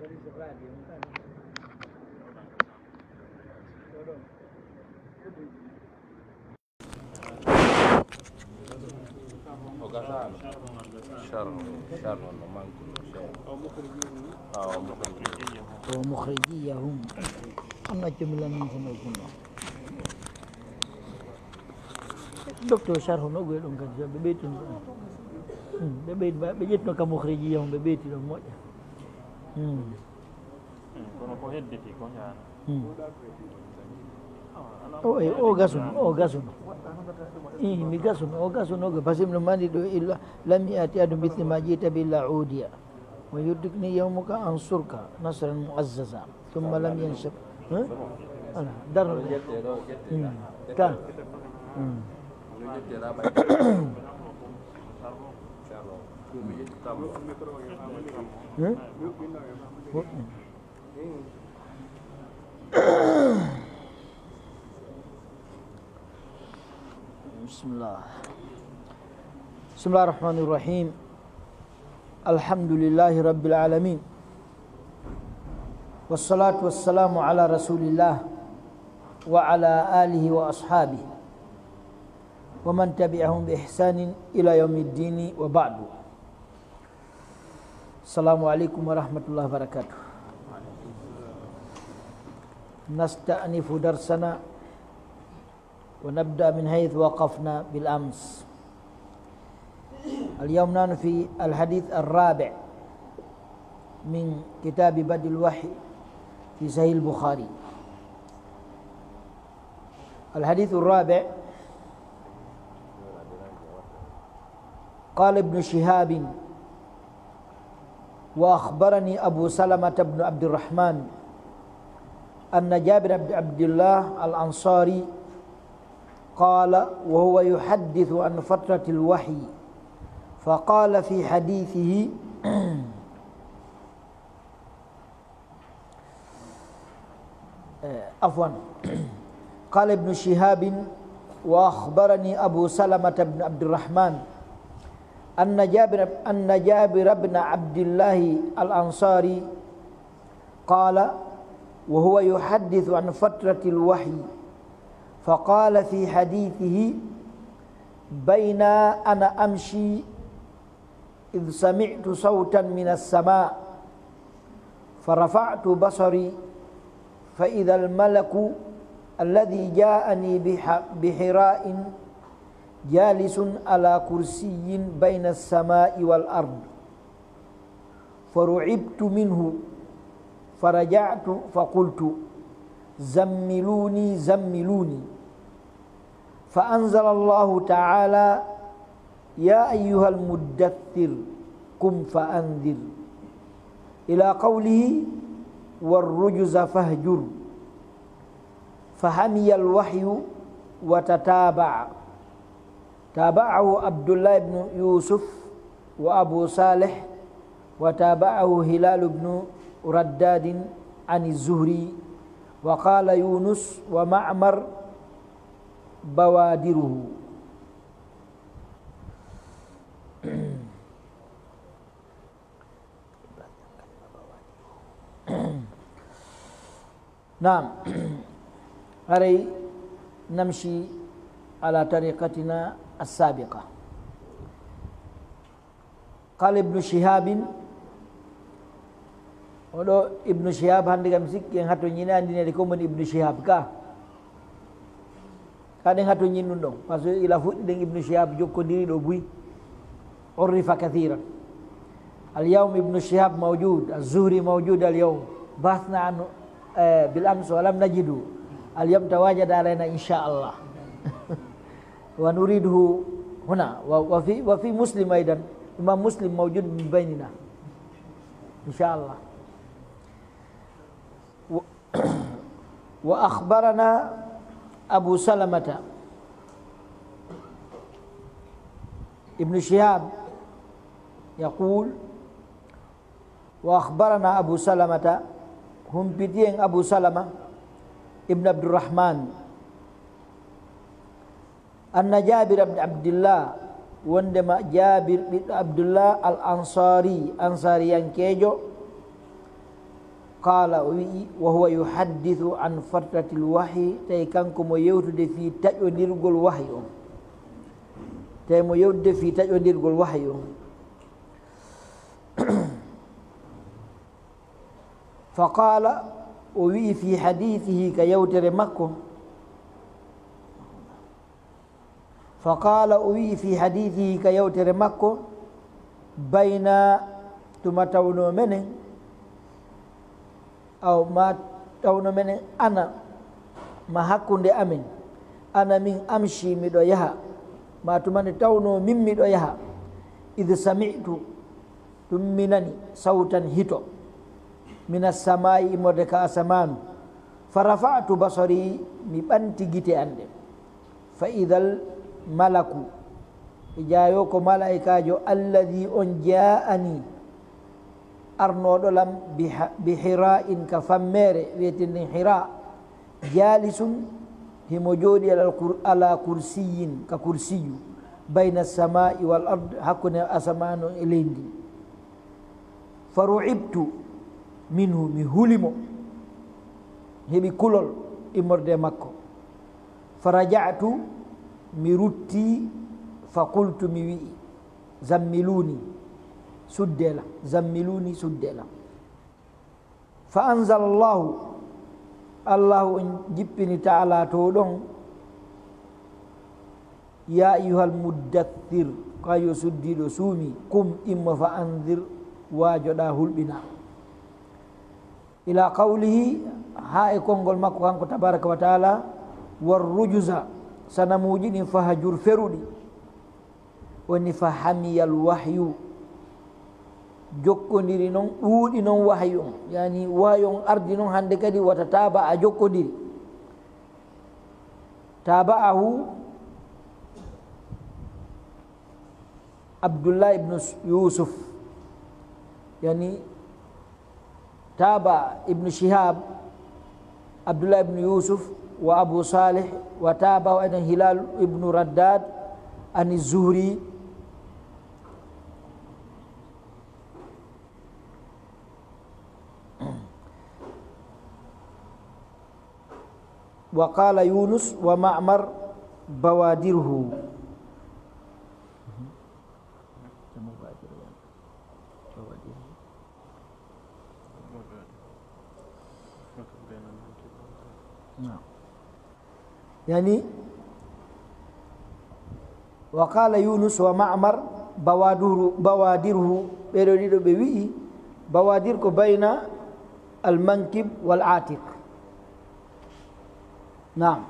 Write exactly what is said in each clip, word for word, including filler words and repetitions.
O gasaano. Sharh, sharh no manque no seeɗa. Awa, mukhriji. O mukhrijiyahum. Am na jumla min sama kunno. Docteur Sharh no goy ɗum kadi, ɓe ɓeytuno ɗum. Hmm, ɓe ɓeydi, ɓe ƴettuno ka mukhrijiyahum, ɓe ɓeyti ɗum moƴƴa. Hmm. Hmm, kono ko hedditi ko ñaana. Hmm. O, e, o gasuno, o gasuno. Ii, mi gasuno, o gasuno, ko parce que no mani ɗo illa, lam yati adu mithli ma jita bi illa udiya. Wa yurdikni yawmuka ansurka nasran mu'azzaza. Thumma lam yanshab. Hein? Ala, darno. Hmm. Ta. Hmm. Hmm? بسم الله. بسم الله الرحمن الرحيم. الحمد لله رب العالمين. والصلاة والسلام على رسول الله وعلى آله وأصحابه ومن تبعهم بإحسان إلى يوم الدين وبعد. السلام عليكم ورحمة الله وبركاته. نستأنف درسنا ونبدأ من حيث وقفنا بالأمس. اليوم نحن في الحديث الرابع من كتاب بدء الوحي في صحيح البخاري. الحديث الرابع، قال ابن شهاب: وأخبرني أبو سلمة بن عبد الرحمن أن جابر بن عبد الله الأنصاري قال وهو يحدث عن فترة الوحي، فقال في حديثه، آه، عفوا. قال ابن شهاب: وأخبرني أبو سلمة بن عبد الرحمن أن جابر، أن جابر بن عبد الله الأنصاري قال وهو يحدث عن فترة الوحي، فقال في حديثه: بينا أنا أمشي إذ سمعت صوتا من السماء فرفعت بصري فإذا الملك الذي جاءني بح-، بحراء جالس على كرسي بين السماء والأرض فرعبت منه فرجعت فقلت: زملوني، زملوني. فأنزل الله تعالى: يا أيها المدثر قم فأنذر، إلى قوله: والرجز فاهجر. فحمي الوحي وتتابع، تابعه عبد الله بن يوسف وأبو صالح، وتابعه هلال بن رداد عن الزهري، وقال يونس ومعمر بوادره. Naam. Haray namshi ala tariqatina as-sabiqa. Qala Ibnu Shihabin, oɗo Ibnu Shihab hannde kam sikki en hatto ñina anndinede ko woni Ibnu Shihab ka. Kaɗen hato ñin ɗum ɗon, parce que ila fuɗɗiɗen Ibnu Shihab jokkodiri ɗo buy. Urrifa kathiran. Al yawm Ibnu Shihab mawjud, Az-Zuhri mawjud al yawm. Bahthna anhu, eh, bil ams wa lam najidu. Al yawm tawajada alayna insha Allah. Wa nuriduhu huna. Wa, wa fi, wa fi Muslim aydan. Imam Muslim mawjud min baynina. Insha Allah. و-، وأخبرنا أبو سلمة. ابن شهاب يقول: وأخبرنا أبو سلمة، humpiti en Abu Salama ibn Abdurrahman, أن جابر بن عبد الله، wondema Jabir ɓiɗɗo Abdullah al Ansari, Ansariyankeejo, Qaala, o wi'i, wa huwa yuhaddithu an fatratil wahyi, tawi kanko mo yewtude fii taƴondirgol wahyi on. Tawi mo yewtude fii taƴondirgol wahyi on. Fa qaala, o wi'i fii hadiithihi, ka yewtere makko, Fa qaala, o wi'i fii hadiisihi, ka yewtere makko, bayna, tuma tawnoo menen, aw ma tawnoo menen, ana, ma hakkunde amen, ana min amshi, miɗo yaha, ma tuma nde tawnoo min miɗo yaha, id sami'tu, tun mi nani, sawtan hito, mina samaa'i, immorde ka asamaanu, fa rafa'tu basari, mi ɓanti gite an ɗen. Fa idal malaku, e jaayo ko malaa'ikaajo, alladhi on jaa'ani, arnooɗo lam, bi ha-, bi Hira'in, ka fammeere wi'eteenden Hira, jaalisun, himo jooɗi alal kur-, ala kursiyin, ka kursiyu, bayna samaa'i wal ard, hakkunde asamaanu e leydi. Fa ru'ibtu minhu, mi huli mo, heɓi kulol immorde e makko. Fa raja'tu, mi rutti, fa qultu, mi wi'i, zammiluni, sudde la, zammiluni, sudde la. Fa anzala Allahu, Allahu on jippini ta'ala to ɗon, ya ayyuhal muddaththir, ka yo suddiiɗo suumi, qum, imma, fa anzir, waajoɗaa, hulɓinaa. Ila qawlihi, haa e konngol makko kanko tabaraka wa ta'ala, war rujuza, sanamuuji ɗin fahjur, feruɗi. Woni fa hamiyal wahyu, jokkondiri non, ɗuuɗi non wahyu on. Yani wahyu on ardi non hande kadi wata taaba a jokkondiri. Taaba'ahu Abdullah ibn Yusuf. Yani تابع ابن شهاب عبد الله بن يوسف وأبو صالح، وتابعه أيضا هلال بن رداد عن الزهري. وقال يونس ومعمر بوادره. نعم. Yani, وقال يونس ومعمر بوادره، بوادره، ɓee ɗoo ɗiɗo ɓe wi'i, bawadir ko bayna al mankib wal atiq. Naam.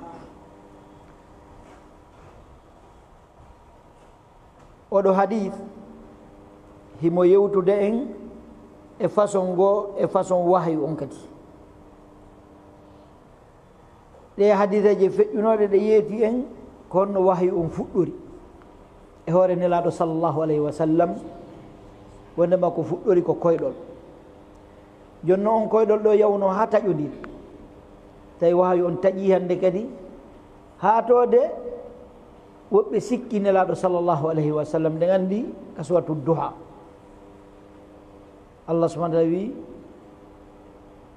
Oɗo hadith, himo yewtude en e façon goo, e façon wahyu on kadi. Ɗee hadiseeje feƴƴunooɗe ɗe yeeti en, ko honno wahyu on fuɗɗori e hoore Nelaaɗo sallallahu alayhi wa sallam, wonndema ko fuɗɗori ko koyɗol. Jooni non on koyɗol ɗoo yawnoo haa taƴondiri. Tawi wahyu on taƴii hannde kadi, haa toode woɓɓe sikki Nelaaɗo sallallahu alayhi wa sallam, nde nganndi ka Suuratu Duha. Allah subhanahu wa ta'ala wi,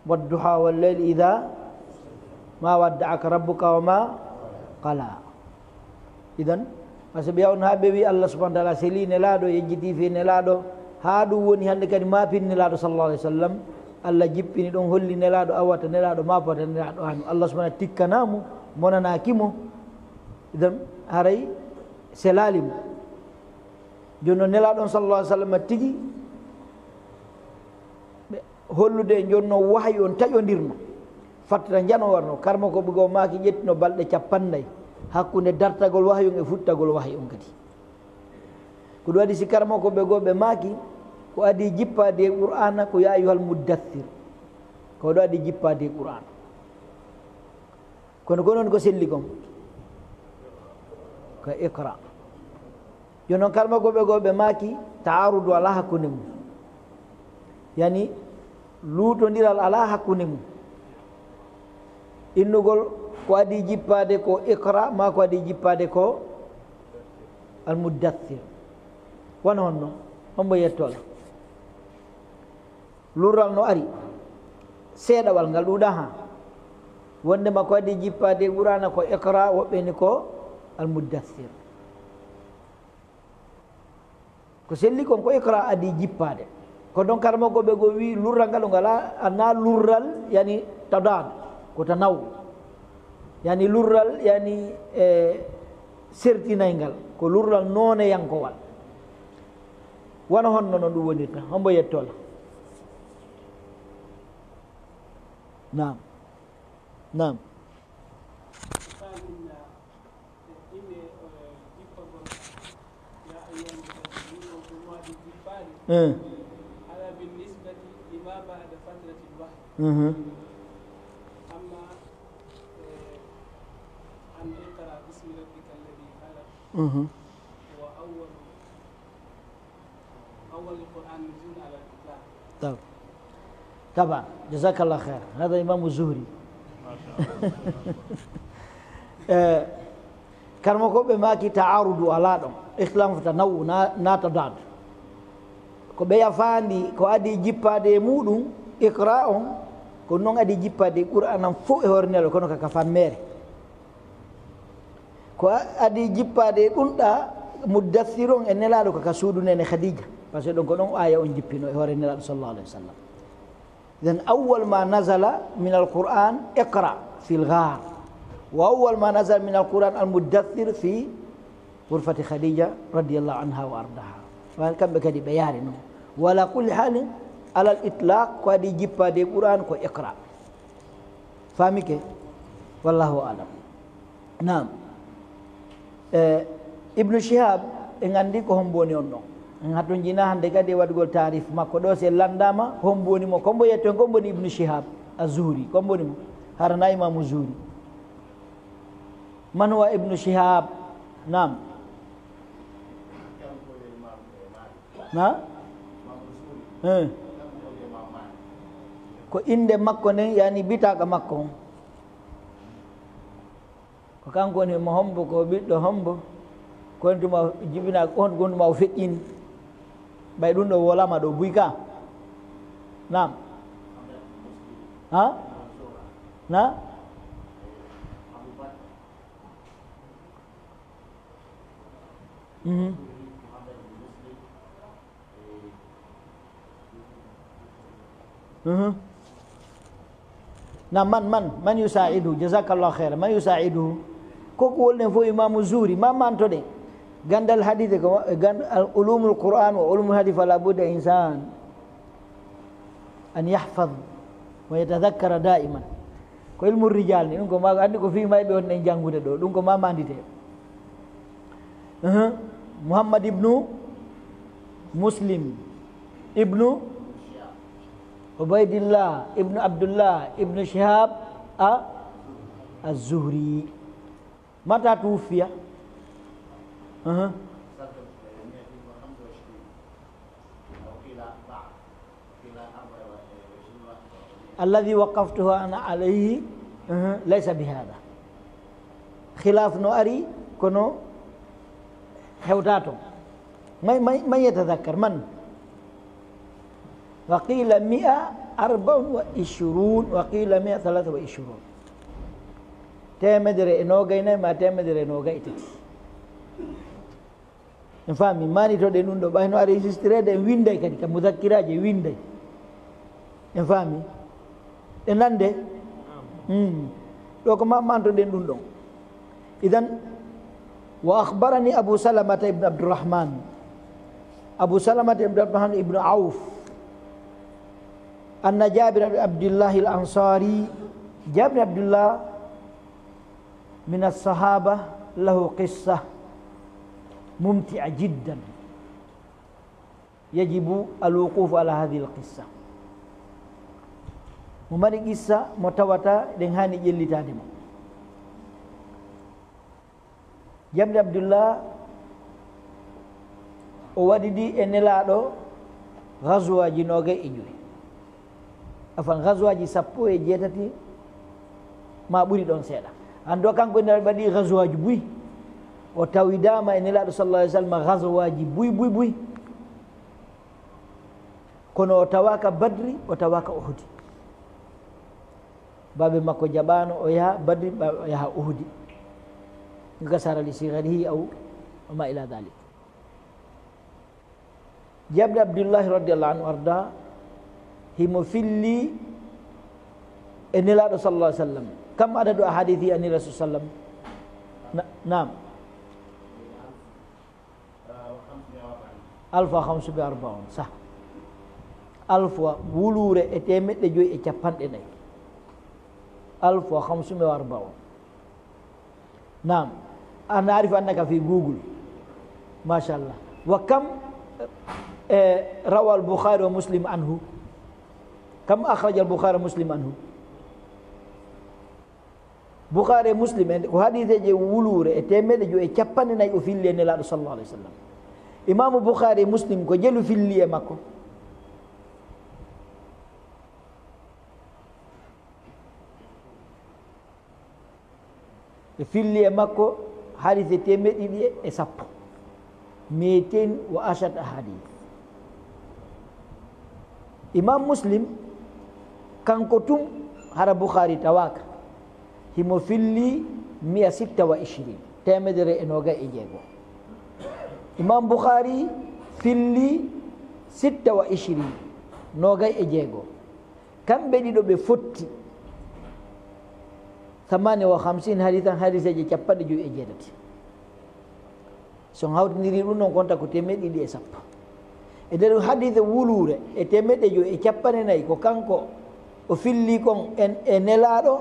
"Wadduha wal layli idha ma wadda'aka rabbuka wa ma qala." Idan, parce que ɓe yawno haa ɓe wi Allah subhanahu wa ta'ala seli Nelaaɗo, yejjiti fii Nelaaɗo, haa ɗum woni hannde kadi maapini Nelaaɗo sallallahu alaihi wasallam. Allah jippini ɗum, holli Nelaaɗo awata, Nelaaɗo maapata, Nelaaɗo aanu. Allah subhanahu wa ta'ala tikkanaa mo, monanaaki mo. Idan, haray selaali mo. Jooni non Nelaaɗo on sallallahu alaihi wasallam tigi, ɓe hollude e jooni non wahayu on taƴondirno, fattata njano warno, karmokooɓe goo maaki ƴettino balɗe cappannayi hakkunde dartagol wahayu on e futtagol wahayu on kadi. Ko ɗum waɗi si karmokooɓe goo ɓe maaki, ko adii jippaade e Qur'aana ko yaa ayyuhal muddaththir, ko ɗum adii jippaade e Qur'aana. Kono ko non ko selli kon, ko iqra. Jooni non karmokooɓe goo ɓe maaki, ta'arudu alaa hakkunde mum. Yani, luutondiral alaa hakkunde mum. Innugol ko adii jippaade ko iqra, maa ko adii jippaade ko al muddaththir. Wano honno? Hombo yettoo la? Lurral no ari, Seeɗawal ngal ɗuuɗaa ha. Wondema ko adii jippaade e Qur'aana ko iqra, woɓɓe ni ko al-muddaththir. Ko selli kon ko iqra adii jippaade. Ko ɗon karamokooɓe goo wi'i lurral ngal o ngal a-, a na lurral yani tadaad, ko tanawu. Yani lurral yani, e, sertinayngal, ko lurral nooneyankowal. Wano honno non ɗum wonirta? Hombo yettola? Naam. Naam. Misaal inna, e, inde, e, jippagol, yaa ayyuhal muddaththir, ɗum ko ɗum adii jippaade. Eh. Hada bin nisbati lima ba'da fatratil wahyi. Mhm. Amma, e, an iqra bismi rabbika alladhi khalaq. Mhm. Wa awwal Awwal Qur'an nuzul ala al-itlaq. Taw. Taba, jazakallah khair. Hada Imam Zuhri. Eh, karmo ko ɓe maaki ta'arudu ala ɗon. Ikhtilaf tanawu na, na tadad. Ko ɓe yafaandi, ko adii jippaade e muɗum, iqra on, ko non adii jippaade Qur'an an fof e hoore nelo, kono ka, ka fammere. Ko a-, adii jippaade e ɗum ɗa, muddaththir on e nelaaɗo ko ka suudu nene Khadija. Parce que ɗon ko ɗon aaya on jippino e hoore nelaaɗo sallallahu alaihi wasallam. Then awwal ma nazala min al-Qur'an iqra fil ghar. Wa awwal ma nazala min al-Qur'an al-muddaththir fi ghurfati Khadija radiyallahu anha wa ardaha. Wa kamɓe kadi ɓe yaari non. Wa ala kulli halin, alal itlaq, ko adii jippaade e Qur'an ko iqra. Faamike? Wallahu a'lam. Naam. E, Ibnu Shihab, en anndi ko hombo woni on ɗon. En hatonjina hannde kadi e waɗugol taarif makko ɗo, si en lanndaama hombo woni mo, ko hombo yettoen, ko hombo woni Ibnu Shihab Az-Zuhri, ko hombo woni mo? Hara na Imaamu Zuhri. Man huwa Ibnu Shihab? Naam. Na? Eh. Ko innde makko nden, yani bitaaka makko on. Ko kanko woni mo hombo, ko ɓiɗɗo hombo, ko on tuma jibina, on, on tuma o feƴƴini. Ɓay ɗum ɗo wolama ɗo buy ka. Naam. Ha? Na? Mhm. Mhm. Na man, man, man yusa'idu, jazakallahu khairan, man yusa'idu. Ko ko wolne fo Imaamu Zuhri, ma manto de. Gandal hadith ko, gan-, al-, ulumul Qur'an wa ulumul hadith fala budda insan an yahfaz wa yatadhakkara da'iman. Ko ilmu rijal ni, ɗum ko ma, anndi ko fii mayɓe on en janngude ɗo, ɗum ko ma mandite. Uhum. Muhammad ibnu Muslim, ibnu Ubaydillah, ibnu Abdullah, ibnu Shihab a, Az-Zuhri. Mata tuwuffiya? Uhum. Alladhi waqaftuhu ana alayhi, uhum, laysa bihada. Khilaf no ari, kono hewta toon. May, may, may yatadhakkar, man? Wa qila mi'a arba'un wa ishrun, wa qila mi'a thalatha wa ishrun. Teemedere e noogay nayi ma teemedere e noogay e tati. En faami, manitoɗen ɗum ɗo, ɓay no enregistré de, en winday kadi, ka mudakkiraaji en winday. En faami? E nande? Hmm. Ɗo ko ma mantoɗen ɗum ɗon. Idan, wa akhbarani Abu Salamata ibn Abdurrahman. Abu Salamata ibn Abdurrahman ibn Auf. Anna Jabir ibn Abdullah al-Ansari. Jabir ibn Abdullah من الصحابة له قصة ممتعة جدا، يجب الوقوف على هذه القصة. Mo mari qissa mo tawata ɗen haani ƴellitaade mo. Jabir Abdullah, o waɗi ɗi e Nelaaɗo ghazwaaji noogay e joyi. Afan, ghazwaaji sappo e jeetati, ma ɓuri ɗon seeɗa. An ɗo kanko Nelaaɗo waɗi ghazwaaji buy. O tawidaama e Nelaaɗo sallallahu alaihi wasallam ghazwaaji buy, buy, buy. Kono o tawaaka Badri, o tawaaka Uhudi. Baabe makko jaɓaano o yaha Badri, ba-, o yaha Uhudi. Gasara li sigarihi aw ma ila dhalik. Jabir Abdullahi radiyallahu anhu arda, himo filli e Nelaaɗo sallallahu alaihi wasallam. Kam adadu ahadithi ani Rasul sallam? Na-, naam. Alfu wa khamsu bi arba'un, sah. Alfu wa wuluure e teemeɗɗe joyi e capanɗe nayi. Alfu wa khamsu bi arba'un. Naam. Ana arifu annaka fi Google. Masha Allah. Wa kam, eh, rawa al-Bukhari wa Muslim anhu? Kam akhraja al-Bukhari wa Muslim anhu? Bukhari e Muslim en, ko hadiseeje wuluure e teemeɗɗe joyi e capanɗe nayi o filli e Nelaaɗo sallallahu alaihi wasallam. Imaamu Bukhari e Muslim ko jelu filli e makko. Ɓe filli e makko hadise teemeɗɗe ɗiɗi e sappo. Mi'atayn wa asharata ahadith. Imam Muslim, kanko tun, hara Bukhari tawaaka. Himo filli mi'a sitta wa ishirin, teemedere e noogay e jeego. Imam Bukhari filli sitta wa ishirin, noogay e jeego. Kamɓe ɗiɗo ɓe fotti thamani wa khamsin hadisan, hadiseeje capanɗe joyi e jeetati. So on hawtindiri ɗum ɗon, konta ko teemeɗɗe ɗiɗi e sappo. E nder hadise wuluure e teemeɗɗe joyi e capanɗe nayi, ko kanko o filli kon en e Nelaaɗo.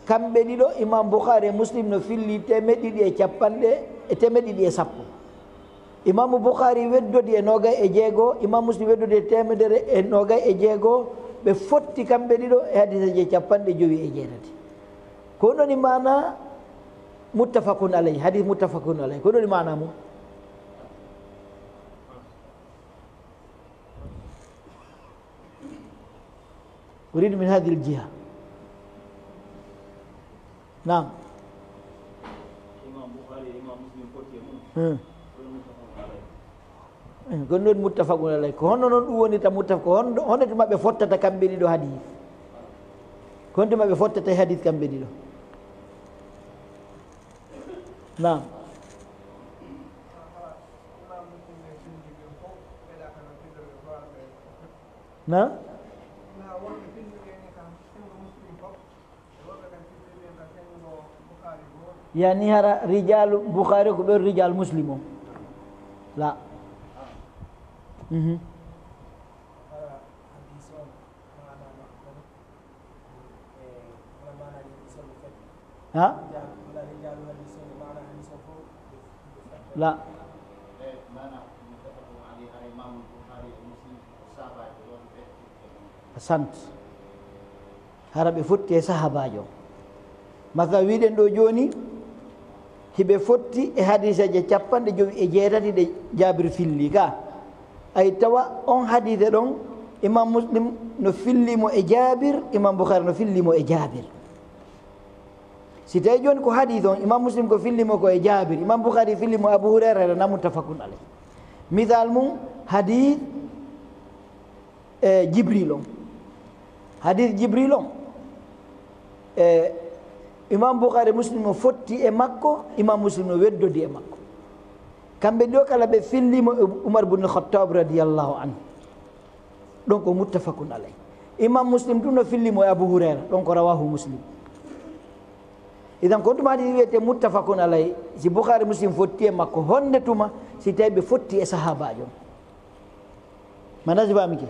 Kamɓe ɗiɗo, Imam Bukhari e Muslim no filli teemeɗɗe ɗiɗi e capanɗe, e teemeɗɗe ɗiɗi e sappo. Imaamu Bukhari weddodi e noogay e jeego, Imam Muslim weddodi e teemedere e noogay e jeego, ɓe fotti kamɓe ɗiɗo e hadiseeje capanɗe jowi e jeetati. Ko ɗon woni maana muttafaqun alayhi, hadis muttafaqun alayhi. Ko ɗon woni maana mum. أريد من هذه الجهة. نعم. Imam Bukhari, Imam Muslim fotti e mum. Hmm. Ko ɗum muttafaqun alayhi. Eh, ko ɗum muttafaqun alayhi. Ko honno non ɗum woni ta muttafaq-, ko honno, honno tuma ɓe fottata kamɓe ɗiɗo hadis? Ko honno tuma ɓe fottata e hadis kamɓe ɗiɗo? Naam. Na? Yani hara rijalu Bukhari ko ɓen rijal Muslim o? La. Mhm. Ha? La. Ahsant. Hara ɓe fotti e sahaabaajo. Masala, wiɗen ɗo jooni, hiɓe fotti e hadiseeje capanɗe jowi e jeetati ɗe Jaabir filli ka. Ay tawa on hadise ɗon, Imam Muslim no filli mo e Jaabir, Imam Bukhari no filli mo e Jaabir. Si tawi jooni ko hadis on, Imam Muslim ko filli mo ko e Jaabir, Imam Bukhari filli mo Abu Hurayra, na muttafaqun alayh. Misal mum, hadis, e, Jibril on. Hadis Jibril on. E, Imam Bukhari, Muslim no fotti e makko, Imam Muslim no weddodi e makko. Kamɓe ɗo kala ɓe filli mo e Umar bin Khattab radiyallahu anhu. Ɗon ko muttafaqun alayh. Imam Muslim tun no filli mo e Abu Hurayra, ɗon ko rawahu Muslim. Idan ko tuma ɗi wiyete muttafaqun alayh, si Bukhari Muslim fotti e makko, honde tuma si tawi ɓe fotti e sahaabaajo? Mana si faamike?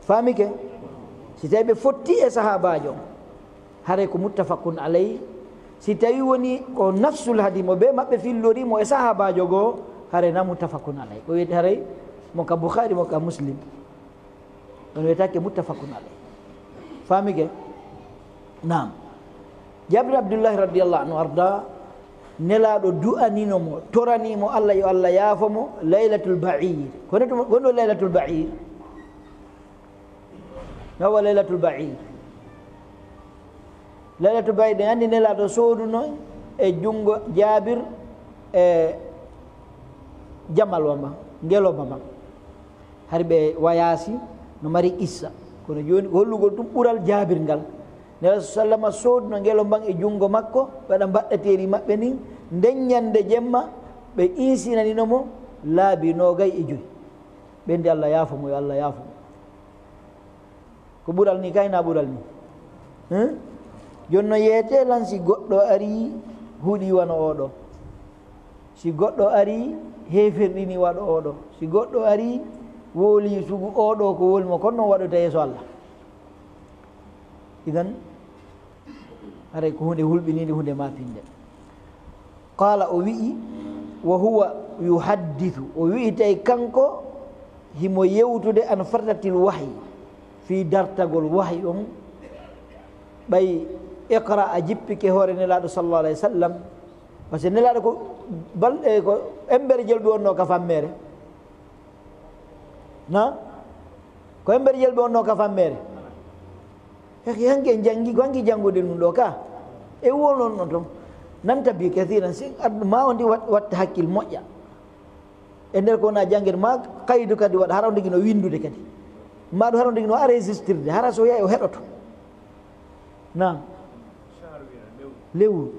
Faamike? Si tawi ɓe fotti e sahaabaajo, haray ko muttafaqun alayh. Si tawi woni ko nafsul hadis mo ɓe maɓɓe fillori mo e sahaabaajo goo, haray na muttafaqun alayh. Ko wiyete haray mo ka Bukhari, mo ka Muslim. Ɗon wiyetake muttafaqun alayh. Faamike? Naam. Jaabir Abdullahi radiyallahu anhu arda, Nelaaɗo du'anino mo, torani mo Allah, yo Allah yaafo mo, Laylatul Ba'ir. Kono tuma, kono Laylatul Ba'ir? Nawa Laylatul Ba'ir. Laylatul Ba'ir, ɗen anndi Nelaaɗo sooduno e junngo Jaabir, e jamal wa ma, ngelooba ma. Hari ɓe wayaasi, no mari qissa. Kono jooni, ko hollugol ɗum ɓural Jaabir ngal. Nelaaɗo sallama sooduno ngelo mban e junngo makko, waɗa mbaɗɗateeri maɓɓe ndin. Nden ñannde jemma, ɓe insinanino mo laabi noogay e joy. Ɓe ndi Allah yaafo mo, yo Allah yaafo mo. Ko ɓural ni kay, na ɓural ni? Hein? Jooni no yeetee lan si goɗɗo arii huɗi wano oo ɗoo. Si goɗɗo arii heeferɗini waɗo oo ɗoo. Si goɗɗo arii wooli sugu oo ɗoo ko wooli mo, kono non waɗoyta yeeso Allah. Idan, haray ko huunde hulɓiniinde, huunde maapinde. Qaala, o wi'i, wa huwa yuhaddithu, o wi'i tawi kanko himo yewtude an fardatil wahyi, fii dartagol wahyi on, ɓay iqra a jippike hoore Nelaaɗo sallallahu alayhi wa sallam, parce que Nelaaɗo ko bal-, eh, ko embere jelɓe wonno ka fammeere. Na? Ko embere jelɓe wonno ka fammeere. Heki hanke en janngi, ko hanki janngude ɗum ɗoo ka. E wononno ton. Nan tabi kathiran, si ad-, ma on di wat-, watta hakkil moƴƴa. E nder ko na janngir ma kaydu kadi waɗa, hara on digi no winndude kadi. Ma ɗum hara on digi no enregistrde, hara so yahi o heɗoto. Na? Lewru.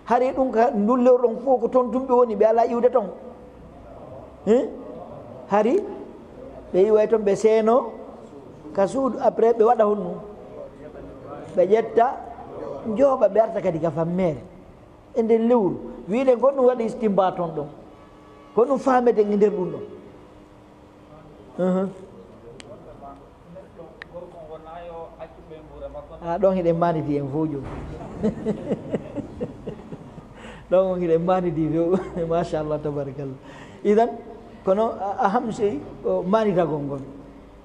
Hari ɗum ka ndun lewru ɗon fof ko toon tun ɓe woni, ɓe alaa iwde toon. Hein? Hari ɓe iway toon, ɓe seeno ka suudu, après ɓe waɗa honno? Ɓe ƴetta, njooɓa, ɓe arta kadi ka fammeere. E nden lewru, wiɗen ko ɗum waɗi istimba toon ɗon. Ko ɗum faameten e nder ɗum ɗon. Mhm. A ɗon hiɗen maaniti en fof jooni. Ɗon on hiɗen maaniti few. Machallah, tabarakallah. Idan, kono a, a hamsi o maanitagol ngol.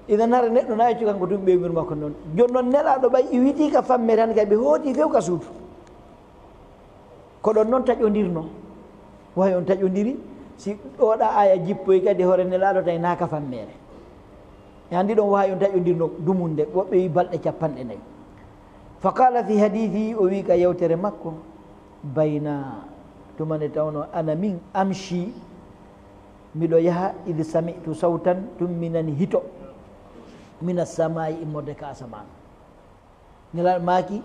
Idan hara neɗɗo na accu kanko tun ɓeynguure makko noon. Jooni noon Nelaaɗo ɓay iwiti ka fammeere tan kay ɓe hooti few ka suudu. Ko ɗon noon taƴondirno. Wahi on taƴondiri, si ɗoo ɗaa aya jippoyi kadi hoore Nelaaɗo tawi naa ka fammeere. E anndi ɗon wahi on taƴondirno dumunde, woɓɓe wi balɗe capanɗe nayi. Fa qala fi hadithi, o wi ka yewtere makko, bayna, tuma nde tawno ana min amshi, miɗo yaha, idh sami'tu sawtan, tun mi nani hito, mina samaa'i, immorde ka asamaan. Nelaaɗo maaki,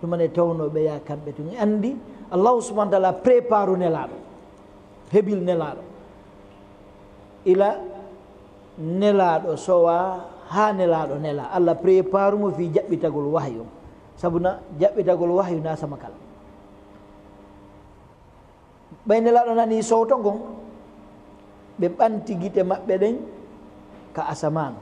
tuma nde tawno ɓe yaa kamɓe tun. Anndi Allahu subhanahu wa ta'ala prépare Nelaaɗo, hebil Nelaaɗo. Ila Nelaaɗo sowa haa Nelaaɗo nela. Allah prépare mo fii jaɓɓitagol wahyu. Sabu na jaɓɓitagol wahyu na sama kala. Ɓay Nelaaɗo nanii sowto ngon, ɓe ɓanti gite maɓɓe ɗen ka asamaan.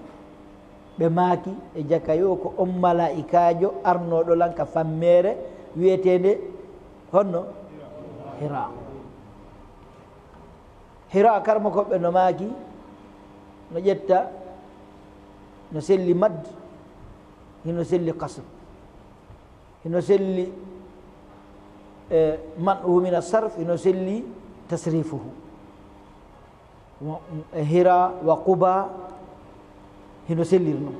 Ɓe maaki e jaka yo ko on malaa'ikaajo arnooɗo lan ka fammeere wi'eteende honno? Hira. Hira, karmokooɓe no maaki, no ƴetta, no selli mad, hino selli qasr. Hino selli, e, man'uhu min as-sarf, hino selli tasrifuhu. Wa, e, Hira wa Quba, hino selliri non.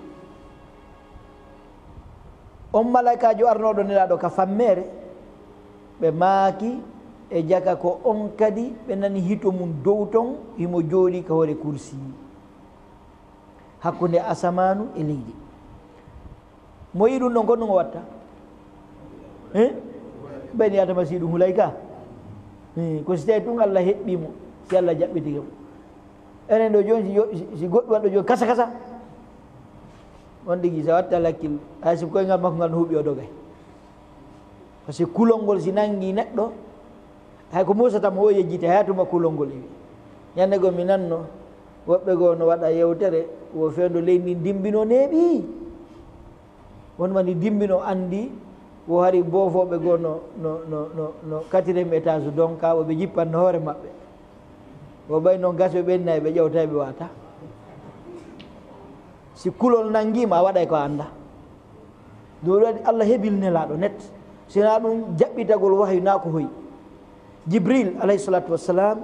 On malaa'ikaajo arnooɗo Nelaaɗo ka fammeere, ɓe maaki e jaka ko on kadi ɓe nani hito mun dow ton, himo jooɗii ka hoore kursi. Hakkunde asamaanu e leydi. Mo yi'i ɗum ɗon, ko ɗum o watta? Eh? Bani Adama si ɗum hulay ka? Eh, ko si tawi ɗum Allah heɓɓi mo, si Allah jaɓɓitike mo. Enen ɗo jooni, si jo-, si, si goɗɗum waɗɗo jooni kasa kasa, on tigi, si a watta lakkil, hay si koyngal makko ngal no huuɓi, o dogay. Parce que kulol ngol si nangi neɗɗo, hay ko musata mo o yejjiti, hay tuma kulol ngol iwi. Ñande goo mi nanno, woɓɓe goo no waɗa yewtere, wo fewndo leydi ndin dimbino neeɓi. Won ma ndi dimbino andi, wo hari boofooɓe goo no, no, no, no, no quatrième étage donka, wo ɓe jippanno hoore maɓɓe. Wo ɓay non gasɓe ɓen nayi, ɓe ƴewtay ɓe wata. Si kulol nangi ma, a waɗay ko a anda. Ɗum waɗi Allah hebil Nelaaɗo net. Si na ɗum jaɓɓitagol wahyu na ko hoy. Jibril, alayhi salatu wassalam,